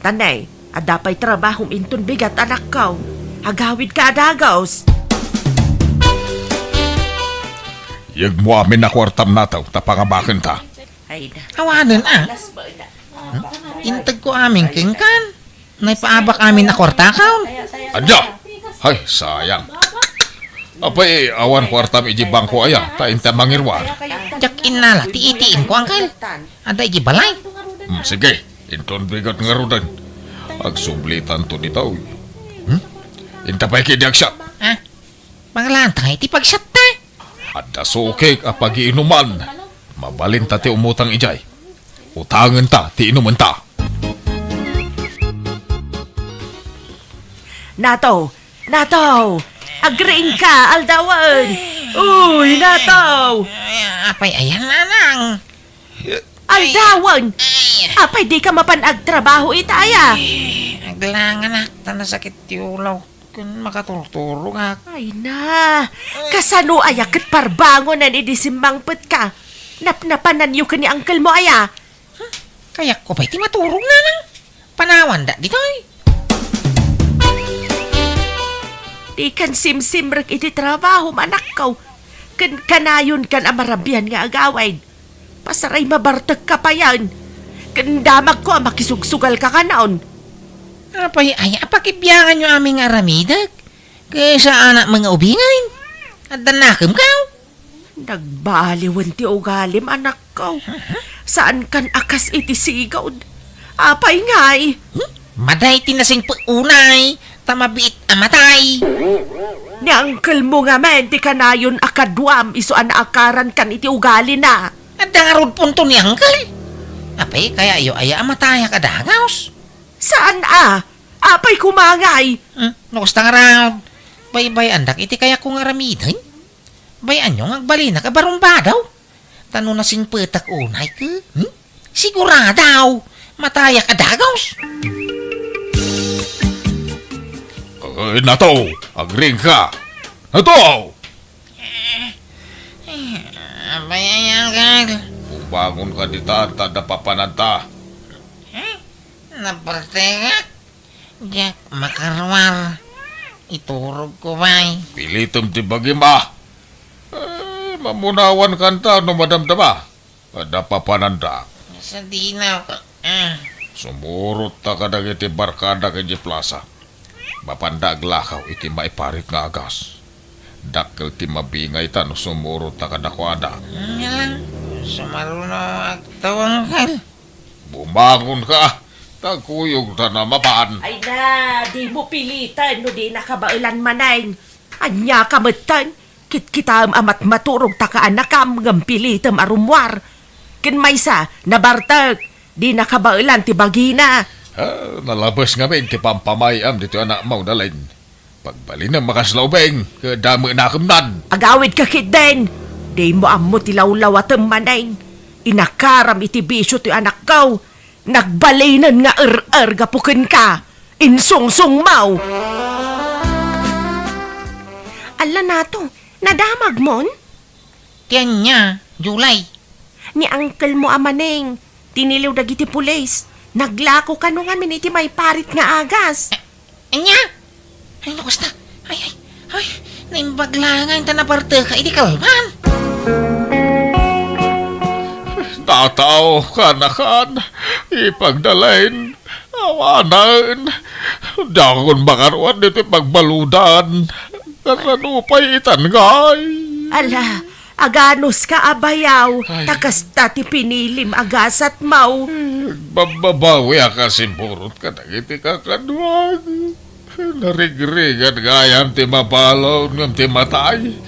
ta nay, adda pay trabahom inton bigat, anakko. Agawidka a dagus. Yegmo amin a kuartam, nataw, ta pangabakenta. Ay, da. Awanen a. Alas ba, da? Hmm? Integko amin kenkan. Naipaabak amin a kuartakon. Ania? Ay, sayang. Apay, awan kuartam iti bangko aya, ta inta mangiruar. Diak innala ti ATM ko, uncle. Adda iti balay. Hmm, sige, inton bigat ngaruden. Agsublitanto ditoy. Hmm? Inta pay ketdi agsiak. Ah, panglantang iti pagsiatta. Adda sukik a pagiinuman. Mabalinta ti umutang idiay. Utangenta ti inumenta. Nataw! Nataw! Agriingka, aldawen! Uy, nataw! Ay, apay, ayan, Nanang. Aldawen! Ay. Apay, dika mapan agtrabaho ita aya? Ay, aglanganak, ta nasakit ti ulo. Ken makaturturogak. Ay na, kasano aya ket parbangonen idi simmangpetka? Napnapananyo ken ni uncle mo aya? Huh? Kayatko pay ti maturog, Nanang. Panawanda ditoy. Dikan simsimrek iti trabahom, anakko. Ken kanayonkan a marabian nga agawid. Pasaray mabartekka payen. Ken damagko a makisugsugalka kanon. Apay aya a pakibianganyo amin nga aramidek? Ket saanak met nga ubingen? Adda nakemko? Nagbaliwen ti ugalim, anakko. Saankan a kas iti sigud. Apay ngay? Hmm? Maday ti nasingpet unay, ta mabiit a matay. Ni uncle mo ngamin ti kanayon a kaduam isu a naakarankan iti ugalina. Adda ngarud punto ni uncle. Apay, kayatyo aya a matayak a dagus? Saan a? Apay koma ngay? Hmm, no kasta ngarud, baybay-andak iti kayatko nga aramiden. Bay-anyo nga agbalinak a barumbado. Ta no nasingpetak unay ket, hmm? Sigurado, matayak a dagus. Eh, nato, agriingka. Nato! Eh, eh, apay aya, uncle? Umangonka ditan, ta adda papananta. Eh? Napartekak. Diak makaruar. Iturogko pay. Pilitem ti bagim, a. Eh, mamunawan kanta no madamdama. Adda papananda. Sadino, a. Sumurotta kadagiti barkadak idiay plasa. Mapanda aglakaw iti maiparit nga agas. Dakkel ti mabingayta no sumurotta kadakuada. Ngem, sumaruno agtawangkal. Bumangonka, ta kuyogta na mapan. Ay na, dimo piliten no di nakabaelan, Maneng. Ania ka metten? Kitkitaem a matmaturog ta kaanakam ngem pilitem a rummuar. Ken maysa, nabartek, di nakabaelan ti bagina. Ah, nalabes ngamin ti pampamay-am ditoy anakmo, Dalin. Pagbalinem a kasla ubing, ket dame nakemnan. Agawidka ketdin. Dimo ammo ti lawlawatem, Maneng. Inakaram iti bisio ti anakko. Nagbalinen nga er-er gapu kenka. Insungsongmo. Alla nato, nadamagmon? Ti ania, Julie? Ni uncle mo a Maneng, tiniliw dagiti pulis. Naglako kano ngamin iti maiparit nga agas. Eh, ania? Ay, no kasta. Ay, ay, ay, naimbag laeng ta nabarteka iti kalman. Tataw, kanakan, ipagdalain, awanen. Dakon makaruar ditoy pagbaludan. Kasano pay itan ngay? Ala, aganuska a bayaw, ay, ta kasta ti pinilim a gasatmo. Babbabawiak a simurot kadagiti kakaduak. Narigrigat gayam ti mabalud ngem ti matay.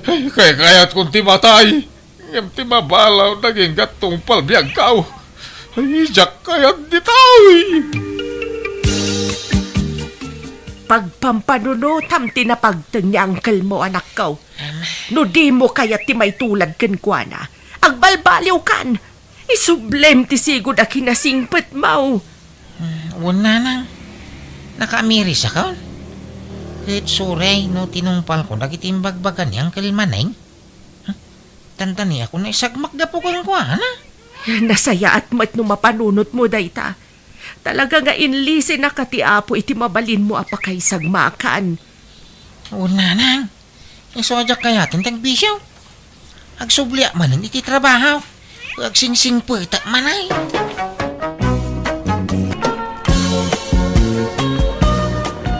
Ay, kaykayatkon ti matay, ngem ti mabalud agingga tungpal biagko. Ay, diak kayat ditoy. Pagpampanunotam ti napagteng ni uncle mo, anakko. No dimo kayat ti maitulad kenkuana, agbalbaliwkan. Isublem ti sigud a kinasingpetmo. Hmm, wen, nanang. Nakaamirisakon. Ket suray no tinungpalko dagiti imbagbaga ni Uncle Maneng. Hmm, tantaniakon a isagmak gapu kenkuana. Nasayaat met no mapanunotmo dayta. Talaga nga inlisinaka ti Apo iti mabalinmo a pakaisagmakan. Wen, nanang. Isu a diak kayaten ti agbisio. Agsubliak manen iti trabaho. Agsingsingpetak manen.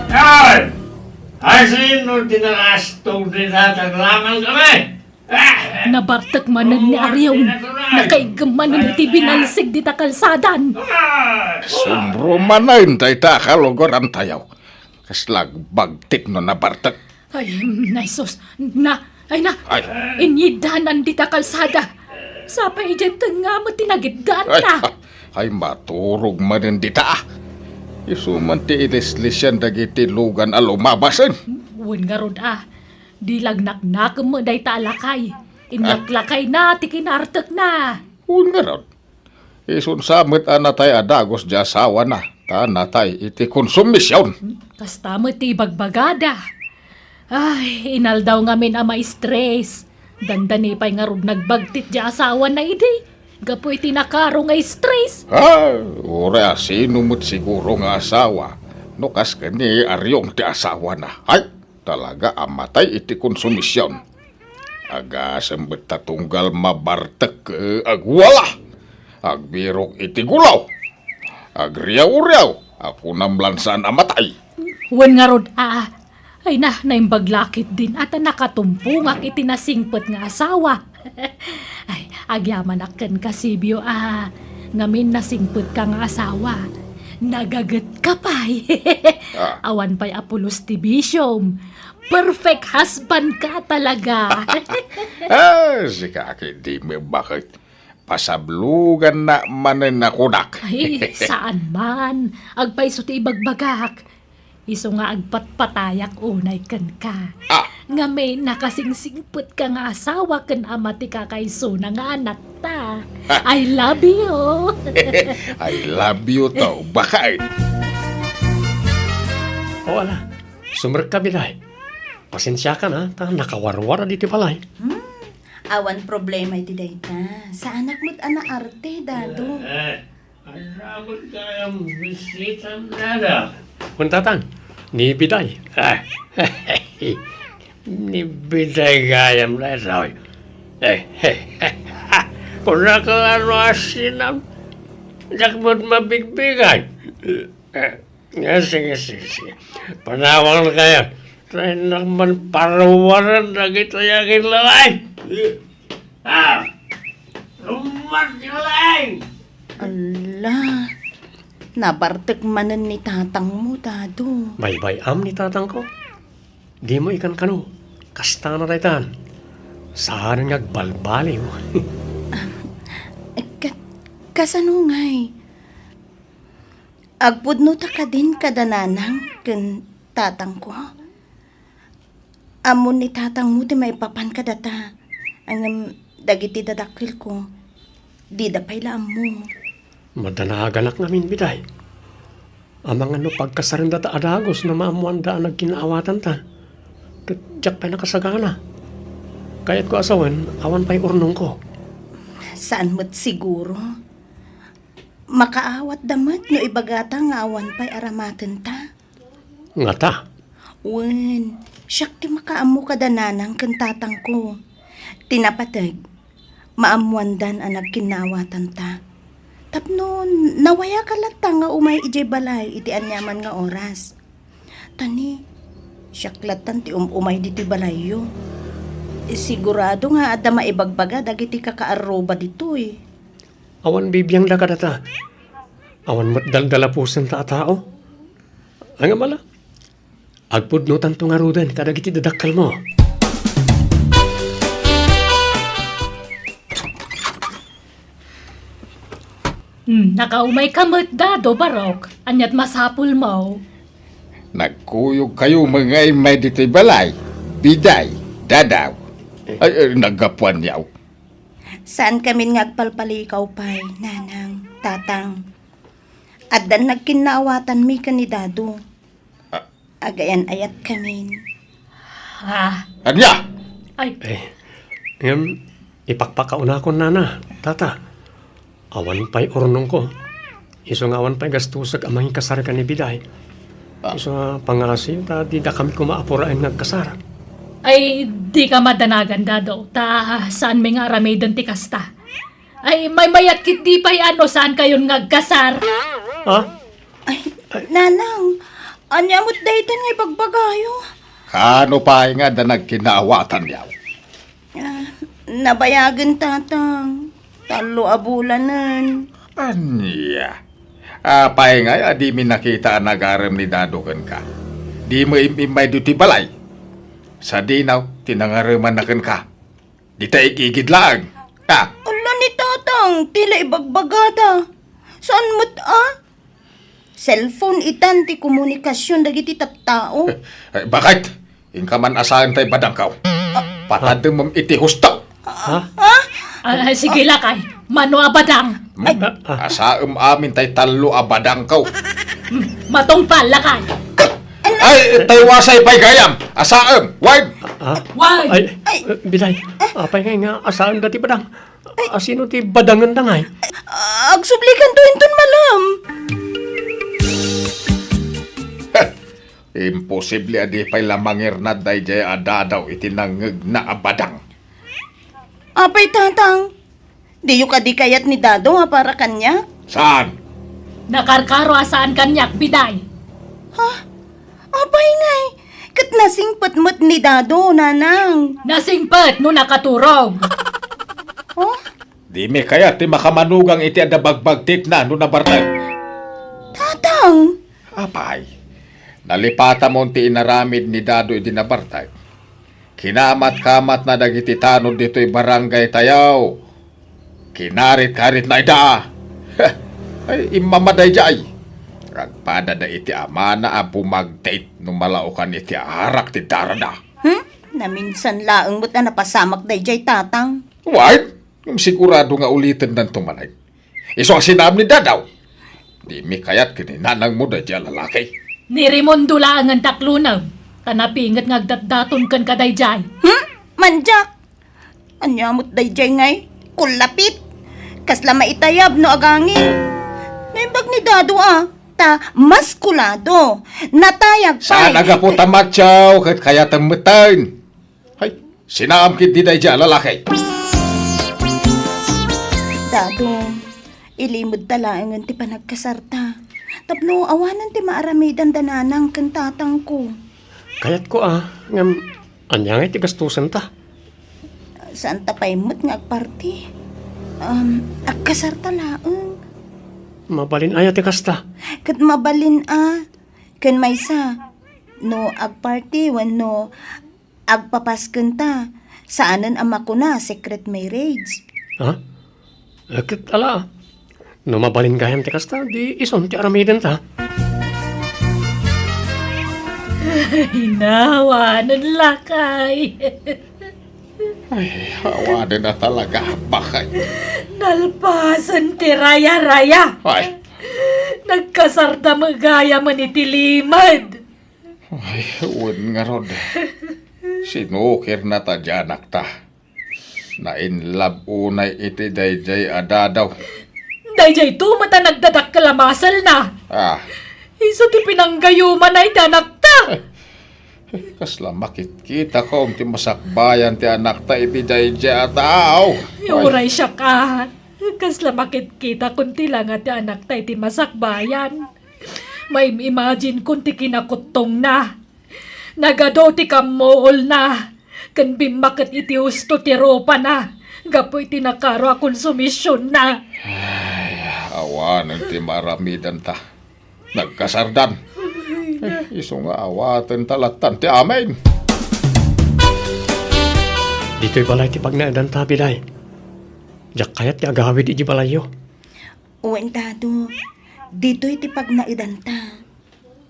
Ay! Ay, sino ti nakastog dita? Taglaman kami! Ah! Nabartek manen ni Arion. Nakaiggem manen iti binalsig dita kalsadan. Ah! Sumbro manen dayta a kalugarantayo. Kasla agbagtit no nabartek. Ay, mm, ay, sus. Na, ay, na. Ay. Inyiddanan dita kalsada. Sapay idiay tengnga met ti nagiddaanna. Ay, ay, maturog manen dita, a. Isu man ti ilislisian dagiti lugan a lumabasen. Wen ngarud, a. Di lagnaknakem met dayta a lakay. Inlaklakayna ti kinartekna. Wen ngarud. Isunsa met a natay a dagus ti asawana, ta natay iti konsumision. Kasta met ti ibagbagada. Ay, inaldaw ngamin a maistres. Dandani pay ngarud nagbagtit ti asawana idi, gapu iti nakaro nga istres. Ah, uray a sino met siguro nga asawa, no kas ken ni Arion ti asawana. Ay, talaga a matay iti konsumision. Agasem met ta tunggal mabartek, eh, agwala. Agbirok iti gulaw. Agriaw-riaw. A kunam lan saan a matay. Wen ngarud, a. Ay na, naimbag la ketdin a ta nakatumpongak iti nasingpet nga asawa. Ay, agyamanak kenka, Sibio, a. Ngamin nasingpetka nga asawa. Nagagetka pay. Ah. Awan pay a pulos ti bisiom. Perfect husband ka talaga. Ah, sika, ket di met baket. Pasabloganna manen a kunak. Ay, saan man. Agpayso ti ibagbagak. Isu nga agpatpatayak unay kenka. Ah. Ngamin, nakasingsingpetka nga asawa ken ama ti kakaisuna nga anakta. Ah. I love you. I love you too, baket. O, ala, sumrekka, Bilay. Pasensiakan, a, ta nakawarwar ditoy balay. Hmm, awan problema iti dayta. Saanak met a naarte, Dado. Eh, Ania met gayam bisitam, Dado? Kun, Tatang, ni Biday. Ni Biday gayam daytoy. Kunaka la no asinam, diak met mabigbigan. Eh, eh, sige, sige, sige. Panawangkayo. Tay nakman paruwaran dagitoy a kinlalaing. Ah! Rumbas kinlalaing! Ala, nabartek manen ni tatangmo, Dado. Baybay-am ni tatangko. Dimo ikankano. Kasta na daytan. Saan nga agbalbaliw. Ah, kat-, kasano ngay? Agpudnota kadin kada nanang ken tatangko? Ammon ni tatangmo ti maipapan kadata, ngem dagiti dadakkelko, dida pay la ammo. Madanaganak ngamin, Biday. Amangan no pagkasarendata a dagus no maammoanda a nagkinnaawatanta. Ket diak pay nakasagana. Kayatko a sawen, awan pay urnongko. Saan met siguro? Makaawatda met no ibagata nga awan pay aramatenta. Ngata? Wen, siak ti makaammo kada nanang ken tatangko. Ti napateg, maammoandan a nagkinnaawatanta. Tapno, nawayakan latta nga umay idiay balay iti aniaman nga oras. Ta ni, siak lattan ti um-umay ditoy balayyo. Sigurado nga adda maibagbaga dagiti kakaarruba ditoy. Awan bibiangda kadata. Awan met daldalapusenta a tao. Ngem ala, agpudnotanto ngaruden kadagiti dadakkelmo. Hmm, nakaumayka met, Dado, Barok. Aniat masapulmo? Nagkuyogkayo met nga immay ditoy balay, Biday, Dadaw. Ay, ay, naggapuanyo. Saankamin nga agpalpalikaw pay, Nanang, Tatang. Addan nagkinnaawatanmi ken ni Dado. Ah. Agayan-ayatkamin. Ah. Ania? Ay. Eh, ngem, ipakpakaunakon, Nana, Tata. Awan pay urnongko. Isu nga awan pay gastusek a mangikasar ken ni Biday. Ah. Isu nga pangngaasim ta didakami koma a puraen nga agkasar. Ay, dika madanagan, Dado, ta saanmi nga aramiden ti kasta. Ay, maymayat ketdi pay a no saankayon nga agkasar. Ha? Ay, Nanang, ania met daytan nga ibagbagayo? Kaano pay nga adda nagkinnaawatanyo? Ah, nabayagen, Tatang. Tallo a bulanen. Ania? Apay ngay a dimi nakita a nagarem ni Dado kenka? Dimo im-immay ditoy balay. Sadino ti nangaremanna kenka? Dita igigid laeng. Ah. Ala ni Tatang, ti la ibagbagada. Saan met a? Cellphone itan ti komunikasion dagiti tattao. Eh, bakit? Inka man asaen tay badangko. Patademem iti husto. Ha? Ah, ah, sige, lakay. Mano a badang? Hmm? Ay. Ah, ah. Asaem amin tay tallo a badangko. Hmm, matungpal, lakay. Ay, tay wasay pay gayam. Asaem, wine. Ha? Wine. Ay, ay, eh, Biday. Apay ngay nga asaen dati badang? Asino ti badangen da ngay? Ah, agsublikanto inton malem. Imposible a di pay la mangirnad daydiay a Dado iti nangngegna a badang. Apay, Tatang? Diyo kadi kayat ni Dado a para kaniak? Saan? Nakarkaro a saan kaniak, Biday. Ha? Apay ngay, ket nasingpet met ni Dado, Nanang. Nasingpet no nakaturog. Oh? Dimi kayat ti makamanugang iti adda bagbagtitna no nabartek. Tatang! Apay, nalipatamon ti inaramid ni Dado idi nabartek. Kinamat-kamatna dagiti tanod ditoy barangay tayo. Kinarit-karitna ida. Ay, immama daydiay. Agpadada iti amana a bumagtit no malaokan iti arak ti darada. Hmm? Naminsan laeng met a napasamak daydiay, Tatang. Wait! Ngem sigurado nga ulitennanto manen. Isu a sinaem ni Dado. Dimi kayat ken ni nanangmo daydiay a lalaki. Ni Raimundo laengen taklonem, ta napinget nga agdatdaton ken kadaydiay. Hmm? Mandiak! Ania met daydiay ngay? Kullapit! Kasla maitayab no agangin. Imbag ni Dado, a. Ta maskulado. Natayag pay. Saan a gapu ta macho ket kayatem metten. Hay, sinaam ketdi daydiay a lalaki. Dado, ilimedta laengen ti panagkasarta. Tapno awanen ti maaramidanda nanang ken tatangko. Kayatko a, ngem ania ngay ti gastosenta? Saanta pay met nga agparti. Um, agkasarta laeng. Mabalin aya ti kasta? Ket mabalin a. Ken maysa, no agparti wenno agpapaskenta, saanen a makuna secret marriage. Ha? Eh, ket ala, no mabalin gayam ti kasta, di isun ti aramidenta. Ay, nawanen lakay. Ay, awanen a talaga, bakay. Nalpasen ti raya-raya. Ay. Nagkasarta met gayam iti limed. Ay, wen ngarud. Sinukirna ta di anakta. Na-in love unay iti daydiay a Dado. Daydiay to met a nagdadakkel a maselna. Ah. Isu ti pinanggayumana iti anakta. Kasla makitkitakon ti masakbayan ti anakta iti daydiay a tao. Ay. Uray siak a. Kasla makitkitakon ti langa ti anakta iti masakbayan. Maim-imagine kon ti kinakutongna. Nagadu ti kammuolna, ken bimmaket iti husto ti rupana gapu iti nakaro a konsumisionna. Ay, awanen ti maaramidanta. Nagkasardan. Eh, isu nga awatenta lattan ti amin. Ditoy balay ti pagnaedanta, Biday. Diak kayat ti agawid iti balayyo. Wen, Dado. Ditoy ti pagnaedanta.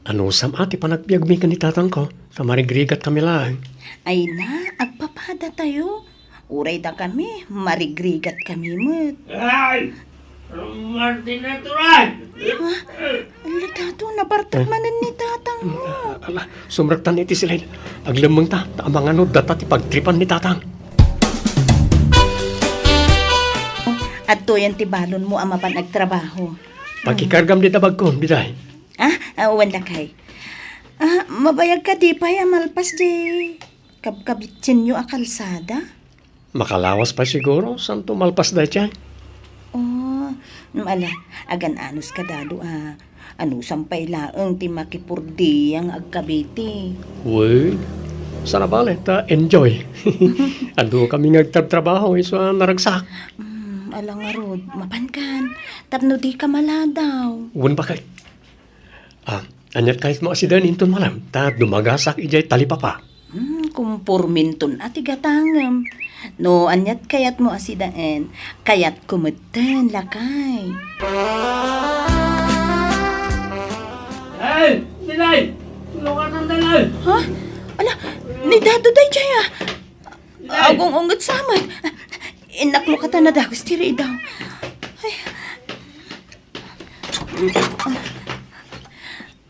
Anusam a ti panagbiagmi ken ni tatangko, ta marigrigatkami laeng. Ay na, agpapadatayo. Uray dakami, marigrigatkami met. Ay! Martin Natural! Ha? Ala, Dado, nabartek manen ni tatangmo. Ala, sumrektan iti silid. Aglemmengta, ta amangan no data ti pagtripan ni tatang. Adtoyen ti balonmo a mapan agtrabaho. Pakikargam dita bagko, Biday. Ah, ah, wen lakay. Ah, mabayag kadi pay a malpas di kabkabitsenyo a kalsada? Makalawas pay siguro, santo malpas daytoy. Oh, mm, ala, agan-anos ka, Dado, a. Anusam pay laeng ti makipurdiya nga agkabiti. Wen, saan a bale, ta enjoy. Adu kami nga agtrabtrabaho, isu a naragsak. Mm, ala ngarud, mapankan, tapno dika maladaw. Wen, bakit? Ah, aniat kayatmo a siden inton malem, ta dumagasak idiay talipapa. Hmm, kumporminton a ti gatangem. No aniat kayatmo a sidaen, kayatko metten, lakay. Ay, Dilay! Tulungan ng Dilay! Ha? Ala, ni Dado daydiay, a. Dilay! Agung-unget sa met. Innaklok a ta nadagus ti ridaw. Ay.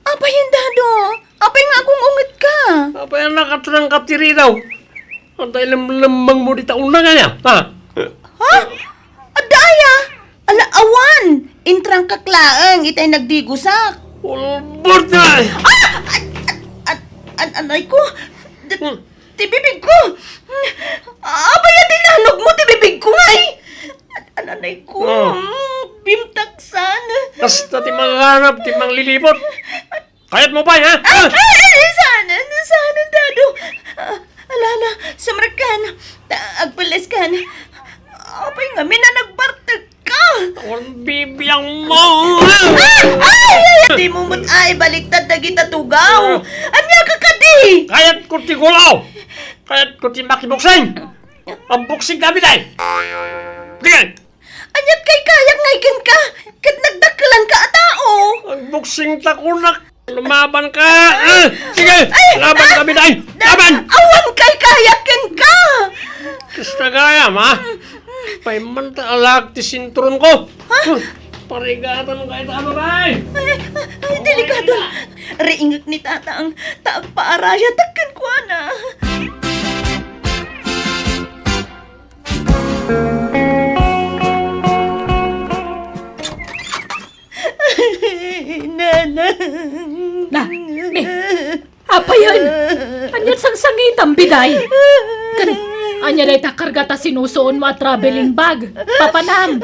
Apay, Dado? Apay nga agung-unget ka? Apay a nakatrangkap ti ridaw? Anta ilemlemmengmo dita una kaniak, ha? Ha? Adda aya? Ala, awan! Intrangkak laeng itay nagdigusak. Ulbod na! Ah! An, an, an, an, anay ko! D-, Hmm. Ti bibig ko! Apay a dinanogmo ti bibig ko, ngay? An-, ananay ko, Oh. mm, bimtaksan. Kasta ti manganap, ti manglilibot. Kayatmo pay, ha? Ay, Ha? ay, ay, saan, saan, Dado? Ah, ala, ala, sumrekkan. Ta-, agpelleskan. Apay ngamin a nagbartek ka? Awan bibiang mo! Ah! Ay, ay, ay! Dimo met ay baliktad dagita tugaw. Ah. Ania ka kadi? Kayatko ti gulaw! Kayatko ti makiboksing! Ang boksing kami, day! Sige! Aniat kay kayak nga iken ka? Ket nagdakkelan ka a tao. Ang boksing ta kunak! Lumaban ka! Ah! Sige! Ay! Laban kami, day! Laban! Awan kay kayak ken ka! Kasta gayam, ha? Payman ta alag ti sinturon ko! Ha? Parigatan ka ita, babae! Ay, ay, delikado. Riingek ni tatang, ta agpaarayatak kenkuana. Day, ken ania dayta karga ta sinusuonmo a traveling bag? Papanam.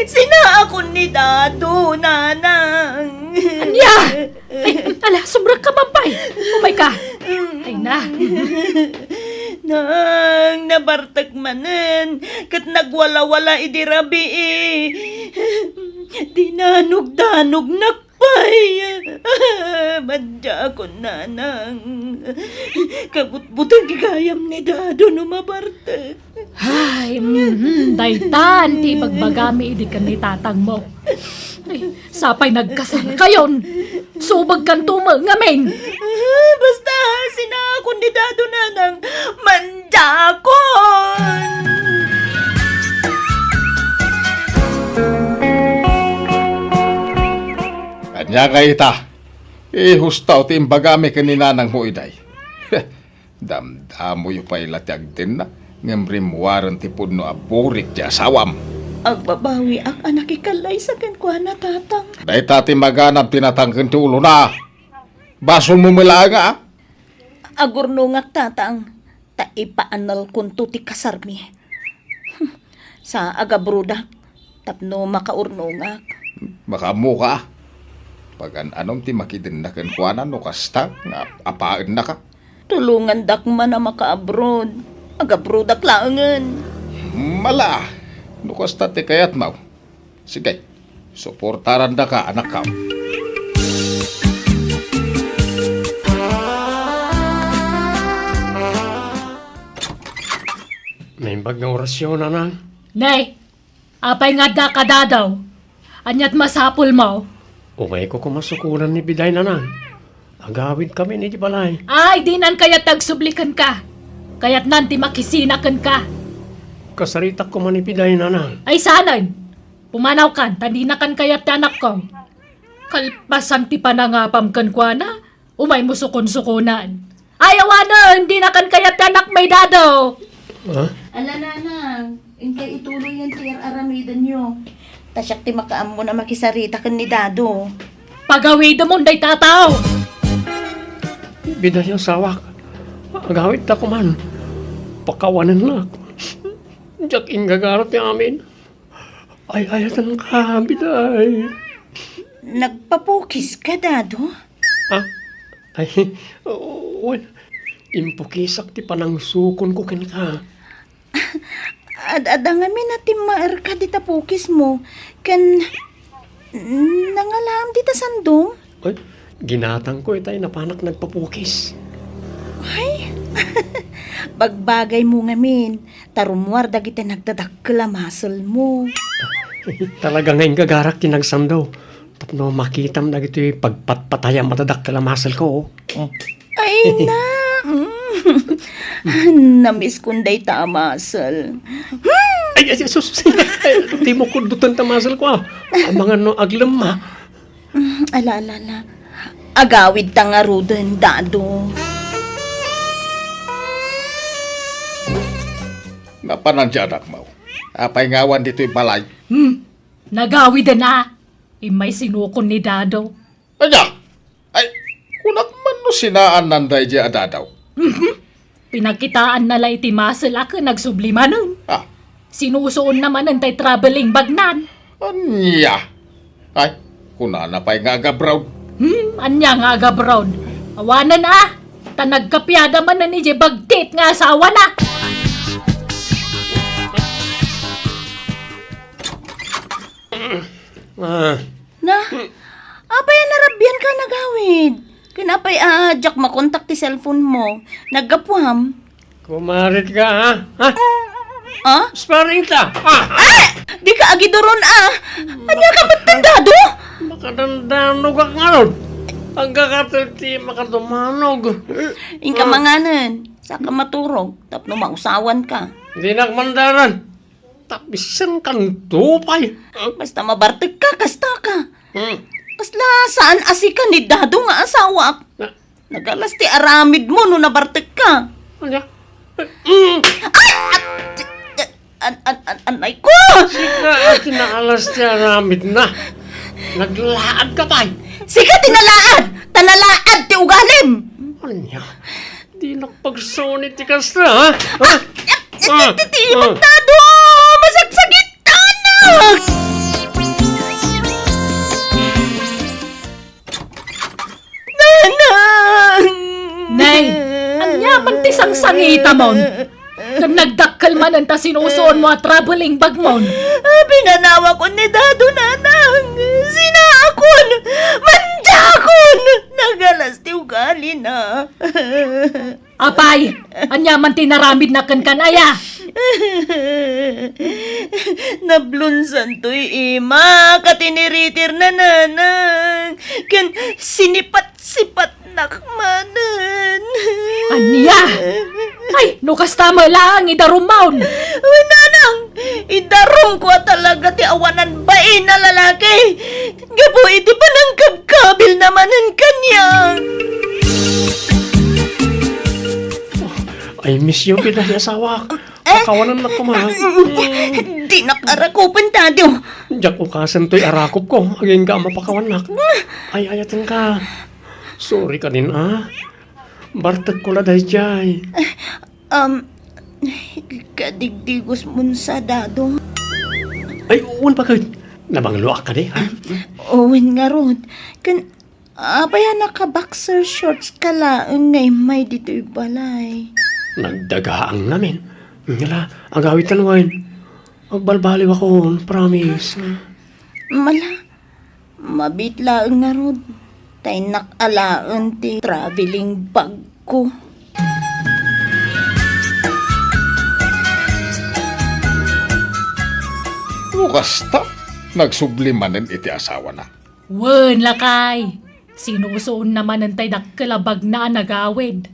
Sinaakon ni Dado, Nanang. Ania? Ay, ala, sumrekka, Mampay. Umayka. Ay na. Nang, nabartek manen, ket nagwalawala idi rabii. Dinanogdanognak pay. Madiakon, Nanang. Kabutbuteng gayam ni Dado no mabartek. Ay, mhm, daytan ti ibagbagami idi ken ni tatangmo. Ay, sapay nagkasarkayon. Subagkanto met ngamin. Basta, sinaakon ni Dado, Nanang. Madiakon! Ania nga ita? Ihustaw ti imbagami ken ni nanangmo, Iday. Damdamoyo pay la ti agdenna, ngem rimmuaren ti pudno a burik ti asawam. Agbabawiak a nakikallaysa kenkuana, Tatang. Dayta ti maganab ti natangken ti ulona. Basolmo met laeng, a? Agurnongak, Tatang, ta ipaanelkonto ti kasarmi. Sa agabrodak tapno makaurnongak. Makaammoka. Pagan-anom ti makidenna kenkuana no kasta nga apaennaka? Tulongandak man a makaabroad. Agabrodak laengen. Mala, no kasta ti kayatmo. Sige, suportarandaka, anakkam. Naimbag nga orasyon, Nanang. Nay, apay nga adda ka, Dado? Aniat masapulmo? Umayko koma sukonan ni Biday, Nanang. Agawidkami iti balay. Ay, dinan kayat ti agsubli kenka. Kayatnan ti makisina kenka. Kasaritak koma ni Biday, Nanang. Ay, saanen? Pumanawkan, ta dinakan kayat ti anakko. Kalpasan ti panangapam kenkuana, umaymo sukonsukonan. Ay, awanen, dinakan kayat ti anakmi, Dado. Ha? Ala, Nanang, inkay ituloyen ti ar-aramidenyo. Ta siak ti makaammo a makisarita ken ni Dado. Pagawidemon dayta a tao. Biday, asawak. Agawidta koman. Pakawanennak. Diak inggagara ti amin. Ay-ayatenka, Biday. Nagpapukiska, Dado? Ah? Ay, wen, impukisak ti panangsukonko kenka. Ad-adda ngamin a timmaerka dita pukismo, ken nangalaam dita sandom? Ay, ginatangko itay napanak nagpapukis. Ay, bagbagaymo ngamin, ta rummuar dagiti nagdadakkel a muscle-mo. Talaga nga inggagarak ti nagsando tapno makitam dagitoy pagpatpatayam a dadakkel a muscle-ko. Ay, na. Mm. Namiskon dayta a muscle. Ay, ay, sus, ay, di mo kudutan ta muscle-ko, ah. Amangan no aglemma. Mm, ala, ala, ala. Agawidta ngaruden, Dado. Napanan ti anakmo. Apay nga awan ditoy balay? Hmm. Nagawiden a. Immay sinukon ni Dado. Ania? Ay, kunak man no sinaannan daydiay a Dado. Mhm. Pinakitaanna la iti muscle a ken agsubli manen. Ah. Sinusuonna manen tay traveling bagnan. Ania? Ay, kunana pay nga agabroad. Hmm, ania nga agabroad? Awanen a, ta nagkapiada manen idiay bagtit nga asawana. Ah. Na, apay a narabian ka nagawid? Ken apay a diak makontak ti cellphone mo? Naggapuam? Kumarit ka, ha? Ha? Ah? Sparring ta. Ah! Ah! Di ka agiduron, ah! Ania ka met, Dado? Makadandanog ak ngarud. Agkakatel ti makadumanog. Inka manganen, saka maturog, tapno mausawan ka. Dinak mandaran. Tapisenkanto pay. Basta mabartek ka, kasta ka. Hmm. Kasla saan a sika ni Dado nga asawak. Na- Nagalas ti aramidmo no nabartek ka. Ania? Mm. Ay! At, an, an, an, anay ko! Sika a ti naalas ti aramidna. Naglaad ka pay. Sika ti nalaad! Ta nalaad ti ugalim! Ania? Ay, nakapagsaon iti kasta, ha? Ha? Ah! Ti, ti, ah! Dado! Masagsagitanak! Nanang! Nay, ania man ti sangsangitamon? Ken nagdakkel manen ta sinusuonmo a traveling bagmon. Pinanawakon ni Dado, Nanang. Sinaakon! Mandiakon! Nagalas ti ugalina. Apay, ania man ti naramidna kenka, aya? Nablonsantoy ima ket iniritirna, Nanang. Ken sinipat-sipatnak manen. Ania? Ay, no kasta met laeng, idarummon. Uy, Nanang, idarumko a talaga ti awanan bain a lalaki. Gapu iti panangkabkabilna manen kaniak. I miss you, Piday, asawak. Eh? Pakawanannak koma. Dinak arakupen, Dado. Diak ukasen toy arakupko, agingga a mapakawannak. Ay-ayatenka. Sorry kadin, a. Bartekko la daydiay. Um, kadigdigos mon sa, Dado. Ay, wen paket. Nabangloak kadi, ha? Wen ngarud. Ken, apay a naka-boxer shorts ka laeng nga immay ditoy balay? Nagdagaang ngamin. Ngala, agawidtan wen. Agbalbaliwakon, promise. Mala, mabiit laeng ngarud, ta innak alaen ti traveling bagko. No kasta, nagsubli manen iti asawana. Wen, lakay. Sinusuonna manen tay dakkel a bagna a nagawid.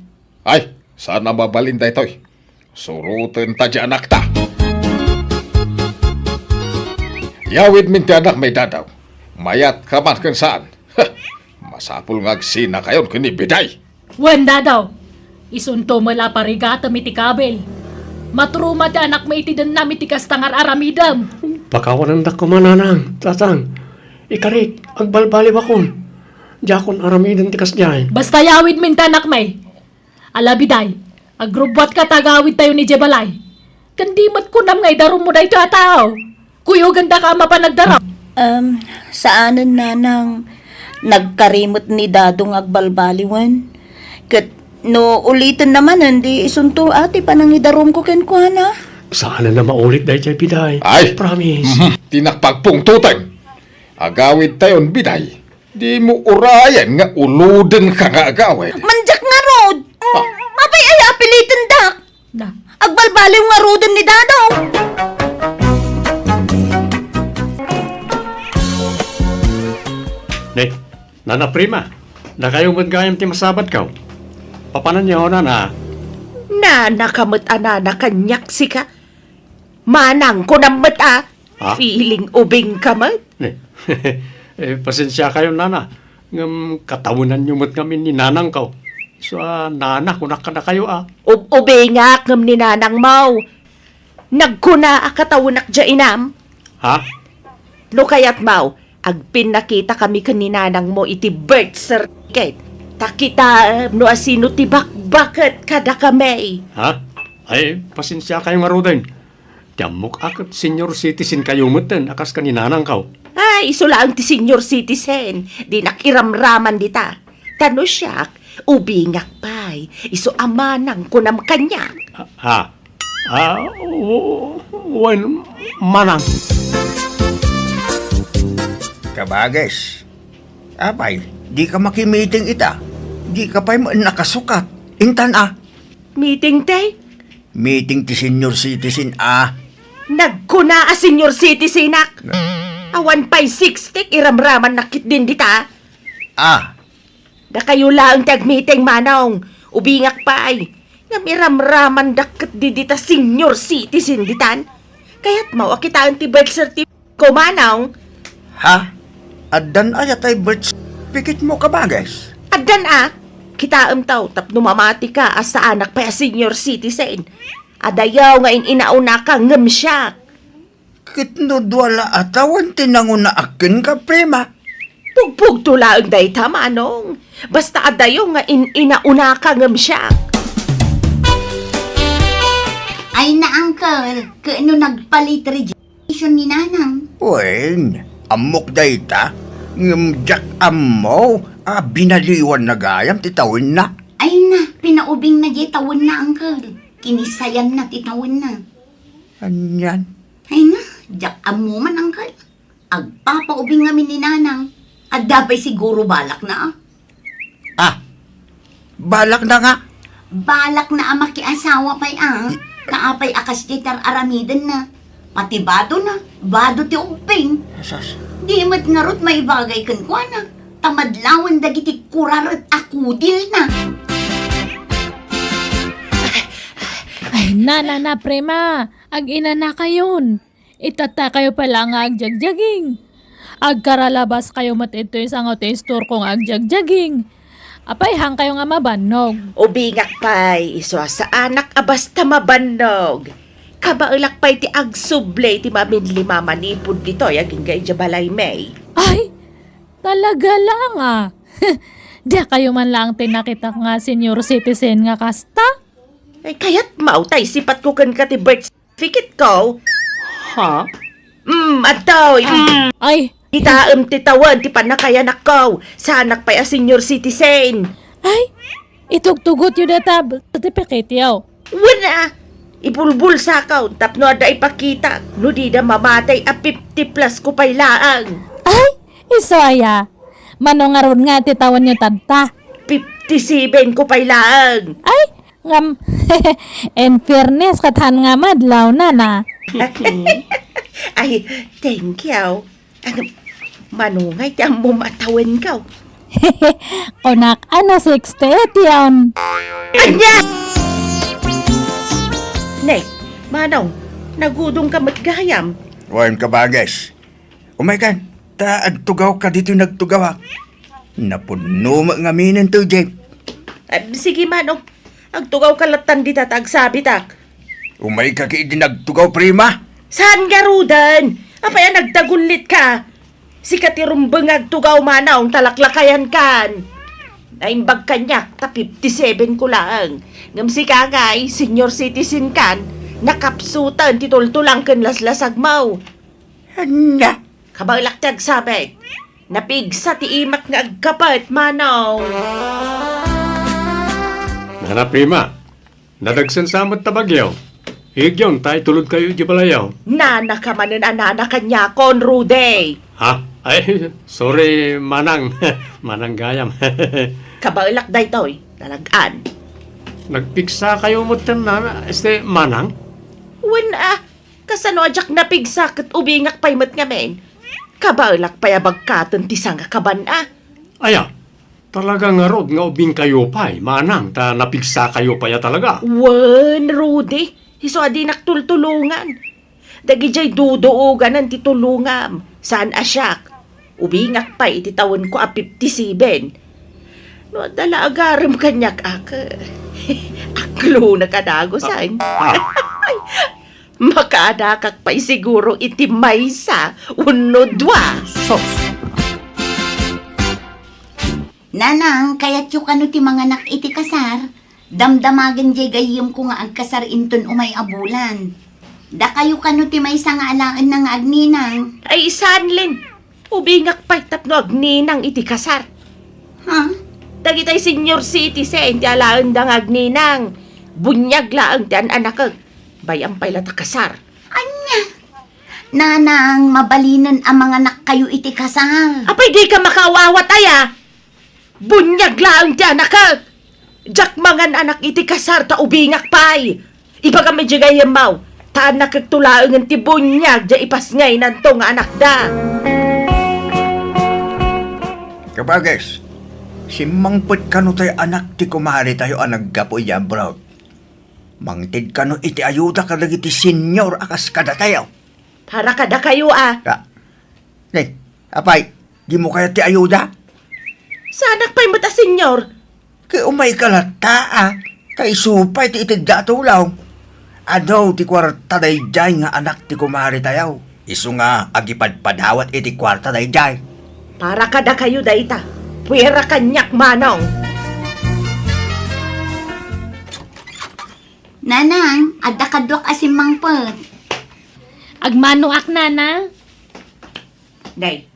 Ay, saan a mabalin daytoy. Suroten ta di anakta. Yawidmin ti anakmi, Dadaw. Mayatka man ken saan. Heh, masapul nga agsinakayon ken ni Biday. Wen, Dadaw. Isunto met la parigatem iti kabil. Maturuma ti anakmi iti dennam iti kasta nga ar-aramidem. Pakawanandak koma, Nanang, Tatang. Ikarik, agbalbaliwakon. Diakon aramiden ti kasdiay. Basta yawidmin ti anakmi. Ala, Biday, agrubbuatka ta agawidtayon idiay balay. Ken di met kunam nga idarummo daytoy a tao. Kuyogandaka a mapan agdarum. Um, saanen, Nanang. Nagkari met ni Dado nga agbalbaliwen. Ket no ulitenna manen, di isunto a ti panangidarumko kenkuana. Saanen a maulit daytoy, Biday. Ay! Promise. Mhm. Ti nakpagpungtoten. Agawidtayon, Biday. Dimo urayen nga ulodenka nga agawid. Mandiak ngarud! Ah. Apay aya a pilitendak? Na. Agbalbaliw ngaruden ni Dadaw. Ne, Nana Prima, dakayo met gayam ti masabatko. Papananyo, Nana? Nana ka met a nana kaniak sika. Manang, kunam met a. Ha? Feeling ubing ka met. Eh, eh, pasensiakayon, Nana. Ngem katawenanyo met ngamin ni nanangko. Isu a nana kunak kadakayo a. Ub-, ubingak ngem ni nanangmo. Nagkuna a katawenak diay inam. Ha? No kayatmo, agpinnakitakami ken ni nanangmo iti birth certificate. Ta kitaem no asino ti bakbaket kadakami. Ha? Ay, pasensiakayo ngaruden. Ti ammok a ket senior citizen kayo metten a kas ken ni nanangko. Ay, isu laeng ti senior citizen. Dinak iramraman dita. Ta no siak, ubingak pay. Isu a manang kunam kaniak. Ah, ah. Ah, w-, wen, manang. Kabages. Apay, di ka makimiting ita. Di ka pay met nakasukat. Intan a. Meeting ti? Meeting ti senior citizen a. Nagkuna a senior citizenak. Awan pay sixty, iramramannak ketdin dita. Ah. Dakayo laeng ti agmeeting, manong. Ubingak pay. Ngem iramramandak ketdi dita senior citizen ditan. Kayatmo a kitaen ti birth certificate ko, manong? Ha? Addan aya tay birth certificate mo, kabages? Addan a. Kitaem taw tapno mamatika a saanak pay a senior citizen. Adayo nga in-inaunaka ngem siak. Ket no dua la a tawen ti nangunaak kenka, Prima? Pugpugto laeng dayta, manong. Basta adayo nga in-inaunaka ngem siak. Ay na, Uncle, ket no nagpalit registration ni Nanang? Wen, ammok dayta. Ngem diak ammo a binaliwanna gayam ti tawenna. Ay na, pinaubingna diay tawenna, Uncle. Kinisayanna ti tawenna. Anian? Ay na, diak ammo man, Uncle. Agpapaubing ngamin ni Nanang. Adda pay siguro balakna, a. Ah, balakna nga? Balakna a makiasawa pay, a. Kaapay a kasdiay ti ar-aramidenna. Pati badona, bado ti ubbing. Sus. Di met ngarud maibagay kenkuana. Ta madlawen dagiti kuraret a kudilna. Ay, na, na, na, Prima. Ag-inanakayon. Itattakayo pay la nga agjagjaging. Agkaralabaskayo met ditoy sango ti istorko nga agjagjaging. Apay, haankayo nga mabannog? Ubingak pay, isu a saanak a basta mabannog. Kabaelak pay ti agsubli ti maminli mamanipud ditoy agingga idiay balaymi. Ay, talaga lang, a. Diakayo man laeng ti nakitak nga senior citizen nga kasta? Ay, kayatmo, ta isipatko kenka ti birth certificate ko. Ha? Mm, adtoy. Mm. Ay. Ditaem ti tawen ti pannakayanakko. Saanak pay a senior citizen. Ay, itugtugotyo dayta birth certificate-yo. Wen a, ibulbulsakon tapno adda ipakitak no dida mamatay a fifty plus ko pay laeng. Ay, isu aya. Mano ngarud nga ti tawenyo tatta? Fifty-seven ko pay laeng. Ay, ngem, in fairness, ket haan nga madlaw, nana. Ay, thank you. Ano, mano ngay ti ammom a tawenko? Kunak, ano, sixty-eight yon. Ania? Ne, Manong, nagudongka met gayam. Wen, kabages. Umaykan, ta agtugawka ditoy nagtugawak. Napunno met ngamin daytoy, Jeff. Ah, sige, Manong. Agtugawka lattan dita ta agsabitak. Umayka ket idi nagtugaw, Prima. Saan ngaruden? Apay a nagdagullitka? Sika ti rumbeng nga agtugaw, Manong, ta laklakayankan. Naimbag kaniak ta fifty-seven ko laeng. Ngem sika ngay, senior citizen kan, nakapsuten ti tultulang ken laslasagmo. Ania? Kabaelak ti agsabit. Napigsa ti imak nga agkapet, Manong. Nana Prima, nadagsen sa met ta bagyo. Igyon ta itulodkayo idiay balayyo. Nanaka manen a nana kaniakon, Rudy. Ha? Ay, sorry, Manang. Manang gayam. Kabaelak daytoy, nalag-an. Nagpigsakayo met ken nana, este, Manang? Wen a, kasano a diak napigsa ket ubingak pay met ngamin? Kabaelak pay a bagkaten ti sangakaban a. Aya, talaga ngarud nga ubingkayo pay, Manang, ta napigsakayo pay a talaga? Wen, Rudy, isu a dinak tultulongan. Dagidiay duduoganen ti tulongam, saan a siak. Ubingak pay iti tawenko a fifty-seven. No adda la agarem kaniak, ak, aklonek a dagusan. Ah, ah. Makaadakak pay siguro iti maysa wenno dua. Sus! Nanang, kayatyo kano ti manganak iti kasar? Damdamagen diay gayyemko nga agkasar inton umay a bulan. Dakayo kano ti maysa nga alaenna nga agninang? Ay, saan, Lin. Ubingak pay tapno agninang iti kasar. Ha? Dagitay senior citizen ti alaenda nga agninang. Buniag laeng ti an-anakek. Bay-am pay la ta kasar. Ania? Nanang, mabalinen a manganakkayo iti kasar. Apay, dika makaawawat aya? Buniag laeng ti anakek. Diak mangan-anak iti kasar ta ubingak pay. Ibagam idiay gayyemmo, ta annakekto laengen ti buniag diay ipasngaynanto nga anakda. Kabages, simmangpet kano tay anak ti kumaretayo a naggapu idiay abroad? Mangted kano iti ayuda kadagiti senior a kas kadatayo? Para kadakayo a. Ka-, Ne, apay, dimo kayat ti ayuda? Saanak pay met a senior. Ket umayka latta a, ta isu pay ti itedda a tulong. Adu ti kuarta daydiay nga anak ti kumaretayo. Isu nga agipadpadawat iti kuarta daydiay. Para kadakayo dayta. Puera kaniak, Manong. Nanang, adda kaduak a simmangpet. Agmanoak, nana. Nay,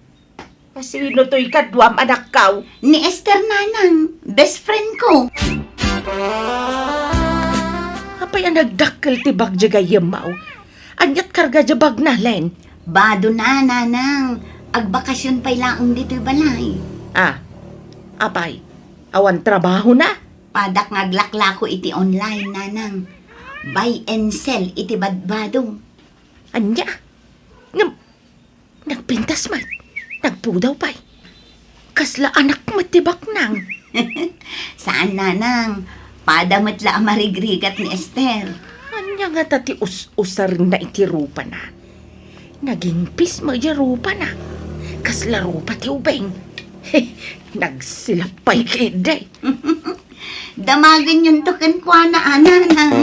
kasino toy kaduam, anakkaw? Ni Esther, nanang, best friend ko. Apay a nagdakkel ti bag diay gayyemmaw? Aniat karga diay bagna, Len? Bado na, nanang. Agbakasyon pay laeng ditoy balay. Ah, apay? Awan trabahona? Padak nga aglaklako iti online, nanang. Buy and sell iti badbado. Ania? Ngem, nagpintas met? Nagpudaw pay? Kasla anak met ti baknang? Saan, nanang. Pada met la a marigrigat ni Esther. Ania ngata ti us-usarenna iti rupana? Nagingpis met diay rupana. Kasla rupa ti ubing. Nagsilap pay ketdi. Damagenyonto kenkuana, a nanang.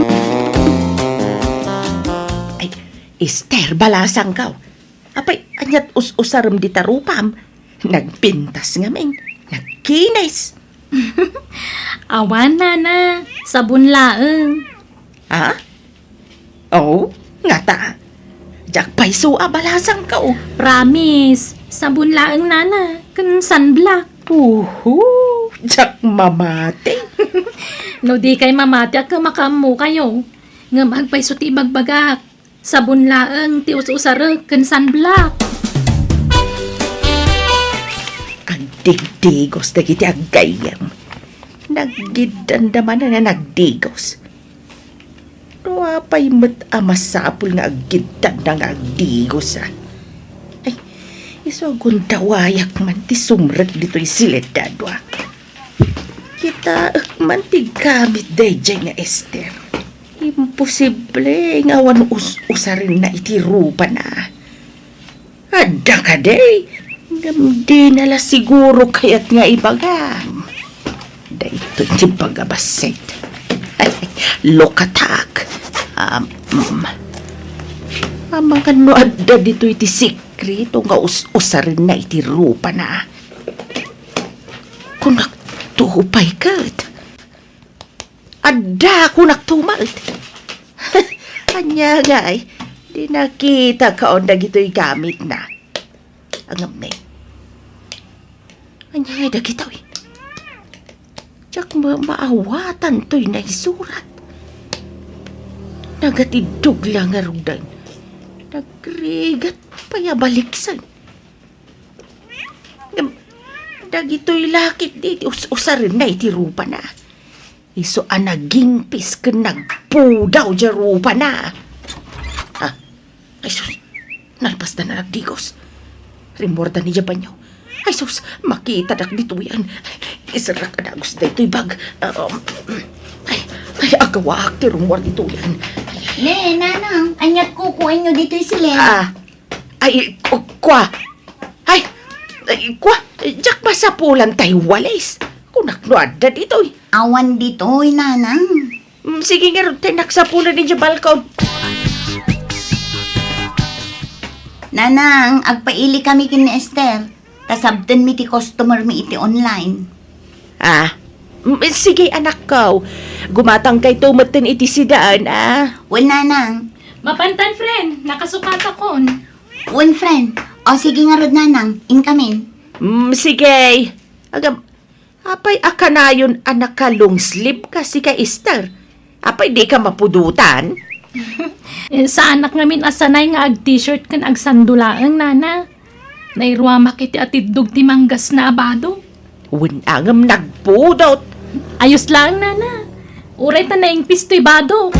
Ay, Esther, balasangkaw. Apay, aniat us-usarem dita rupam? Nagpintas ngamin. Nagkinis. Awan, nana. Sabon laeng. Ha? Oh, ngata. Diak pay sua, balasangko. Promise. Sabon laeng, nana. Ken sunblock. Uhu, diak mamati. No dikay mamati, a, ket makaammokayo. Ngem agpayso ti ibagbagak. Sabon laeng ti us-usarek ken sunblock. Agdigdigos dagiti aggayyem. Naggiddanda manen a nagdigos. No apay met a masapul nga aggiddanda nga agdigos, a? Ay, isu a gundawayak man ti sumrek ditoy siled, dadua. Kitaek man ti gamit daydiay nga Esther. Imposible nga awan us-usarenna iti rupana. Adda kadi, ngem dina la siguro kayat nga ibagam. Daytoy ti pagabassit. Look attack. Um, mm. Amangan no adda ditoy ti sikreto nga us-usarenna iti rupana. Kunak to pay ket. Adda, kunak to met. Ania ngay, di nakita kaon dagitoy gamitna. Ngem ne. Ania ngay dagitoy? Diak ma-, maawatan toy naisurat. Nagatiddog la ngaruden. Nagrigat pay a baliksen. Ngem, dagitoy la ketdi ti us-usarenna iti rupana. Isu a nagingpis ken nagpudaw diay rupana. Ah, ay sus, nalpasda a nagdigos. Rimmuarda idiay banio. Ay sus, makitadak ditoyen. Iserrak a dagus daytoy bag. Um, ay, ay, agawaak ti rummuar ditoyen. Ne, nanang, aniat kukuenyo ditoy siled? Ah, ay, ku-, kua. Ay, ay, kua, diak masapulan tay walis. Kunak no adda ditoy. Awan ditoy, nanang. Mm, sige ngarud tay nagsapulan idiay balkon. Nanang, agpaili kami ken ni Esther. Ta sabtenmi ti customer mi iti online. Ah, mm, sige, anakko. Gumatangkayto metten iti siudad, ah. Wen, nanang. Mapantan, friend. Nakasukatakon. Wen, friend. O, sige ngarud, nanang. Inkamin. Mm, sige. Agam, apay a kanayon a naka-long sleeve ka, sika, Esther? Apay dika mapudotan? Eh, saanak ngamin a sanay nga ag-t-shirt ken agsando laeng, nana. Nairuamak iti atiddog ti manggasna a bado. Wen, ngem nagpudot. Ayos laeng, nana. Uray ta naingpis toy bado.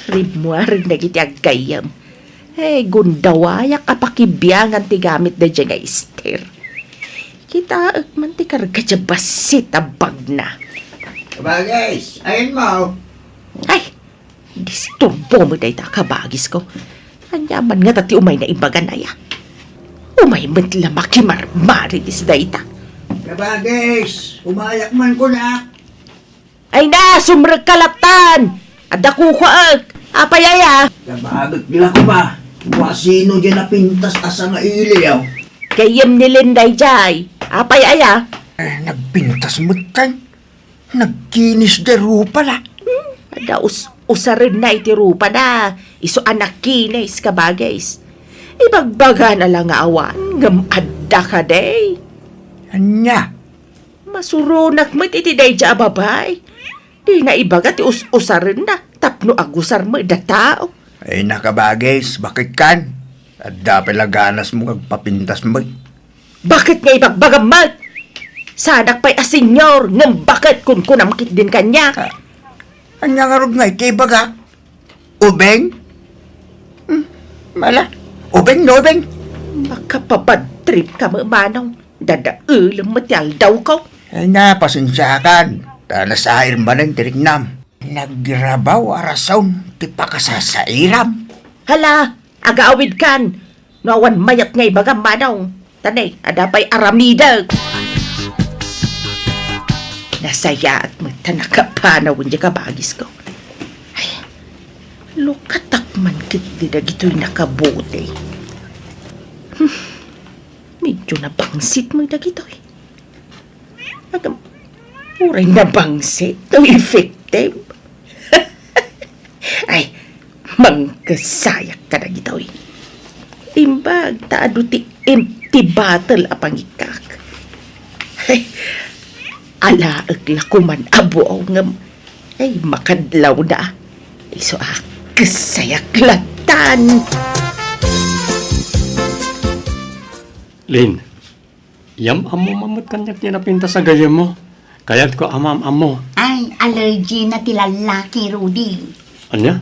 Rimmuar dagiti aggayyem. Eh, gundawayak a pakibiangan ti gamit daydiay nga Esther. Kitaek man ti karga diay bassit a bagna. Kabagis, ayanmo. Ay, disturbo met dayta a kabagisko. Ania man ngata ti umayna ibagan aya? Umay met la makimarmarites dayta. Kabagis, umayak man kunak. Ay na, sumrekka lattan! Adda kukuaek! Apay aya? Nabagek la koma. Kua sino diay napintas a sangailiw? Gayyem ni Linday jay. Apay aya? Eh, nagpintas metten. Nagkinis da rupa la. Hmm, adda us-, usarenna iti rupa da. Isu a nakinis, kabagis. Ibagbagana la nga awan, ngem adda kadi. Ania? Masuronak met iti daydiay a babai. Dina ibaga ti us-, usarenna tapno agusar met da tao. Ay, nakabagis, baket kan? Adda pay la ganasmo nga agpapintas met. Baket nga ibagbagam met? Sanak pay a senior, ngem baket kunkunam ketdin kaniak. Ah, ania ngarud nga iti ibagak? Ubing? Hmm, mala. Ubing no ubing? Makapabadtrip ka met, manong. Dadaelem met ti aldawko. Ay na, pasensiakan. Ta nasair manen ti riknam. Nagrabaw a rason ti pakasasairam. Hala, agaawidkan. No awan mayat nga ibagam, manong. Ta ne, adda pay aramidek. Nasayaat met ta nakapanawen diay kabagisko. Ay, lukatak man ketdi dagitoy nakabuti. Hmm, medyo nabangsit met dagitoy. Agam, uray nabangsit, no effective. Ay, mangkesayak kadagitoy. Imbag ta adu ti empty bottle a pangikkak. Alaek la koman a buaw ngem, ay, makadlawda. Isu a kesayak latan. Lin, yam-ammom met kaniak ti napintas a gayyemmo. Kayatko a maam-ammo. Ay, allergy na ti lallaki, Rudy. Ania?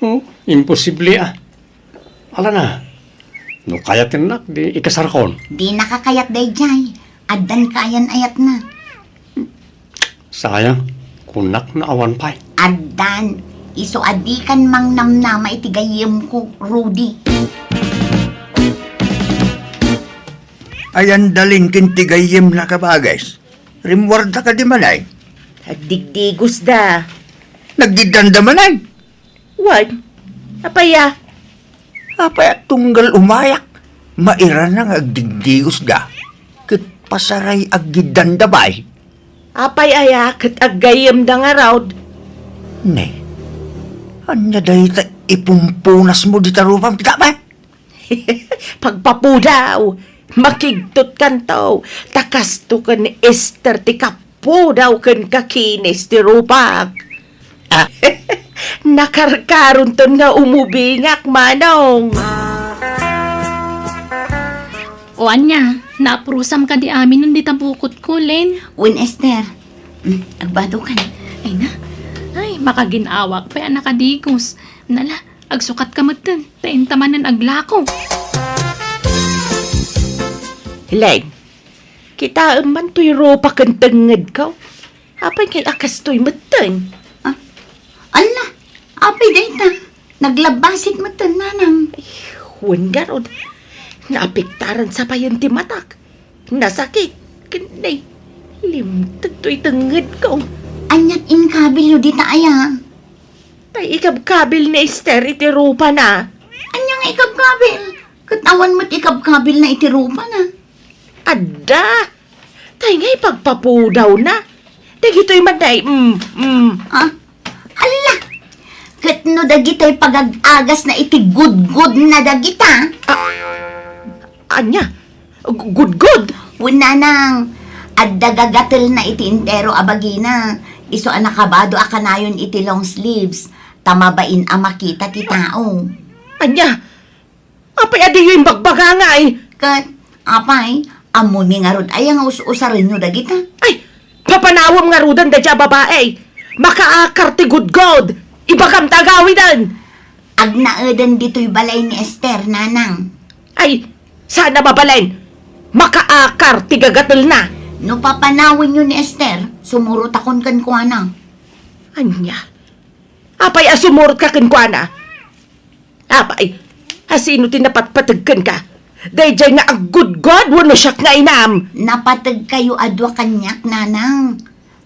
Oh, imposible a. Ala na. No kayatennak, di ikasarkon. Dinaka kayat daydiay. Addan kaayan-ayatna. Sayang, kunak no awan pay. Addan, isu a dikan mangnamnama iti gayyemko, Rudy. Ayan dalin ken ti gayyemna, kabagis. Rimmuarda kadi manen? Agdigdigosda. Naggiddanda manen? Wen, apay a? Apay a tunggal umayak? Mairana nga agdigdigosda. Ket pasaray aggiddanda pay. Apay aya ket aggayyemda ngarud? Ne, ania dayta ipumpunasmo dita rupam, kita pay? Pagpapudaw, makigtotkanto, ta kasto ken ni Esther ti kapudaw ken kakinis ti rupak. Ah. Nakarkaronton nga umubingak, manong. O ania, naapurosam kadi amin dita bukotko, Len? Wen, Esther. Mm, agbadokan. Ay na. Ay, makagin-awak pay a nakadigos. Nala, agsukat ka metten, ta inta manen aglako. Len, kitaem man toy rupak ken tengngedko. Apay ngay a kastoy metten? Ah, ala, apay dayta? Naglabbasit metten, nanang. Ay, wen ngarud. Naapektaran sa payen ti matak. Nasakit. Ken, nay, limted toy tengngedko. Aniat inkabilyo dita aya? Tay ikabkabil ni Esther iti rupana. Ania nga ikabkabil? Ket awan met ikabkabilna iti rupana. Adda. Tay nga ipagpapudawna. Dagitoy man, nay, mm, mm. Ah, ala! Ket no dagitoy pagag-agasna iti gudgodna dagita. Ah, ania? Gu-, gudgod? Wen, nanang, adda gagatelna iti entero a bagina. Isu a nakabado a kanayon iti long sleeves, ta mabain a makita ti tao. Ania? Apay a diyo imbagbaga ngay? Ket, apay, ammomi ngarud aya nga us-usarenyo dagita? Ay, papanawem ngaruden daydiay a babai. Makaakar ti gudgod. Ibagam ta agawiden. Agnaeden ditoy balay ni Esther, nanang. Ay, saan a mabalin? Makaakar ti gagatelna. No papanawenyo ni Esther, sumurotakon kenkuana. Ania? Apay a sumurotka kenkuana? Apay, a sino ti napatpateg kenka? Daydiay nga aggudgod wenno siak nga inam? Napategkayo a dua kaniak, nanang.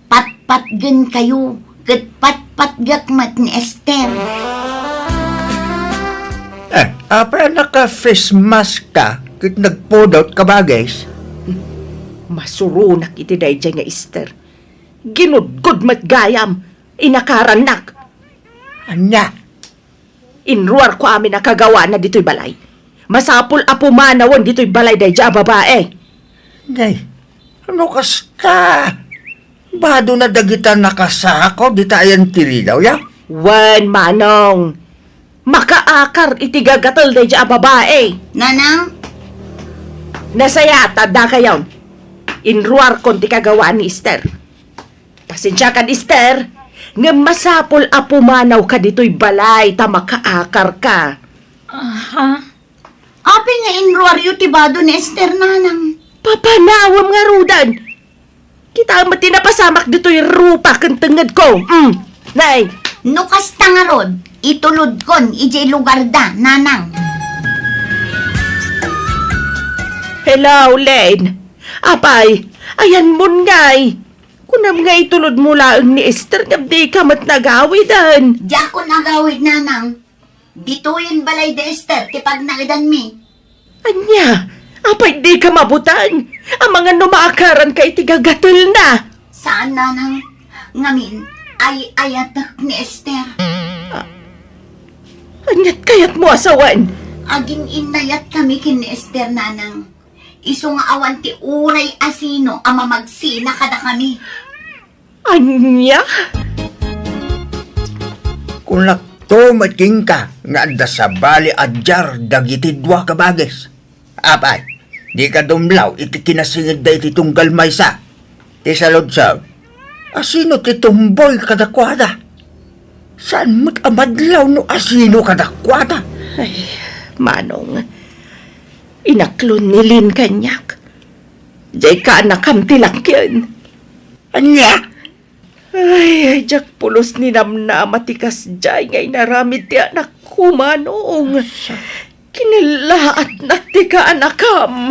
Patpatgenkayo, ket patpatgak met ni Esther. Eh, apay a naka-face mask ka ket nagpudawt ka, bagis? Masuronak iti daydiay nga Esther. Ginudgod met gayam, inakarannak. Ania? Inruarko amin a kagawana ditoy balay. Masapul a pumanawen ditoy balay daydiay a babae. Nay, no kasta, badona dagita nakasako dita ayan ti rigaw, ya? Wen, Manong. Makaakar iti gagatel daydiay a babae. Nanang? Nasayaat, addakayon. Inruarkon ti kagawaan ni Ester. Pasensiakan, Ester, ngem masapul a pumanawka ditoy balay ta makaakarka. Aha. Apay nga inruaryo ti bado ni Ester, Nanang? Papanawem ngaruden. Kitaem met ti napasamak ditoy rupa ken tengngedko. Mm. Nay. No kasta ngarud, itulodkon idiay lugarda, Nanang. Hello, Lane. Apay, ayanmon ngay. Kunam nga itulodmo laeng ni Ester ngem dika met nagawiden. Diakon agawid, Nanang. Ditoyen balay da Ester ti pagnaedanmi. Ania? Apay dika mabutan? Amangan no maakaranka iti gagatelna. Saan, Nanang. Ngamin, ay-ayatek ni Ester. Ania't kayatmo a sawen? Agin-innayat kami ken ni Ester, Nanang. Isu nga awan ti uray a sino a mamagsina kadakami. Ania? Kunakto met kenka nga adda sabali a diar dagiti dua ka bagis. Apay, dika dumlaw iti kinasingedda iti tunggal maysa. Ti saludsod, asino ti tumboy kadakuada? Saan met a madlaw no asino kadakuada? Ay, Manong, inaklon ni Lin kaniak. Diay kaanakam ti lakien. Ania? Ay, ay, diak pulos ninamnama ti kasdiay nga inaramid ti anakko, Manong. Sa- Kinallaatnak ti kaanakam.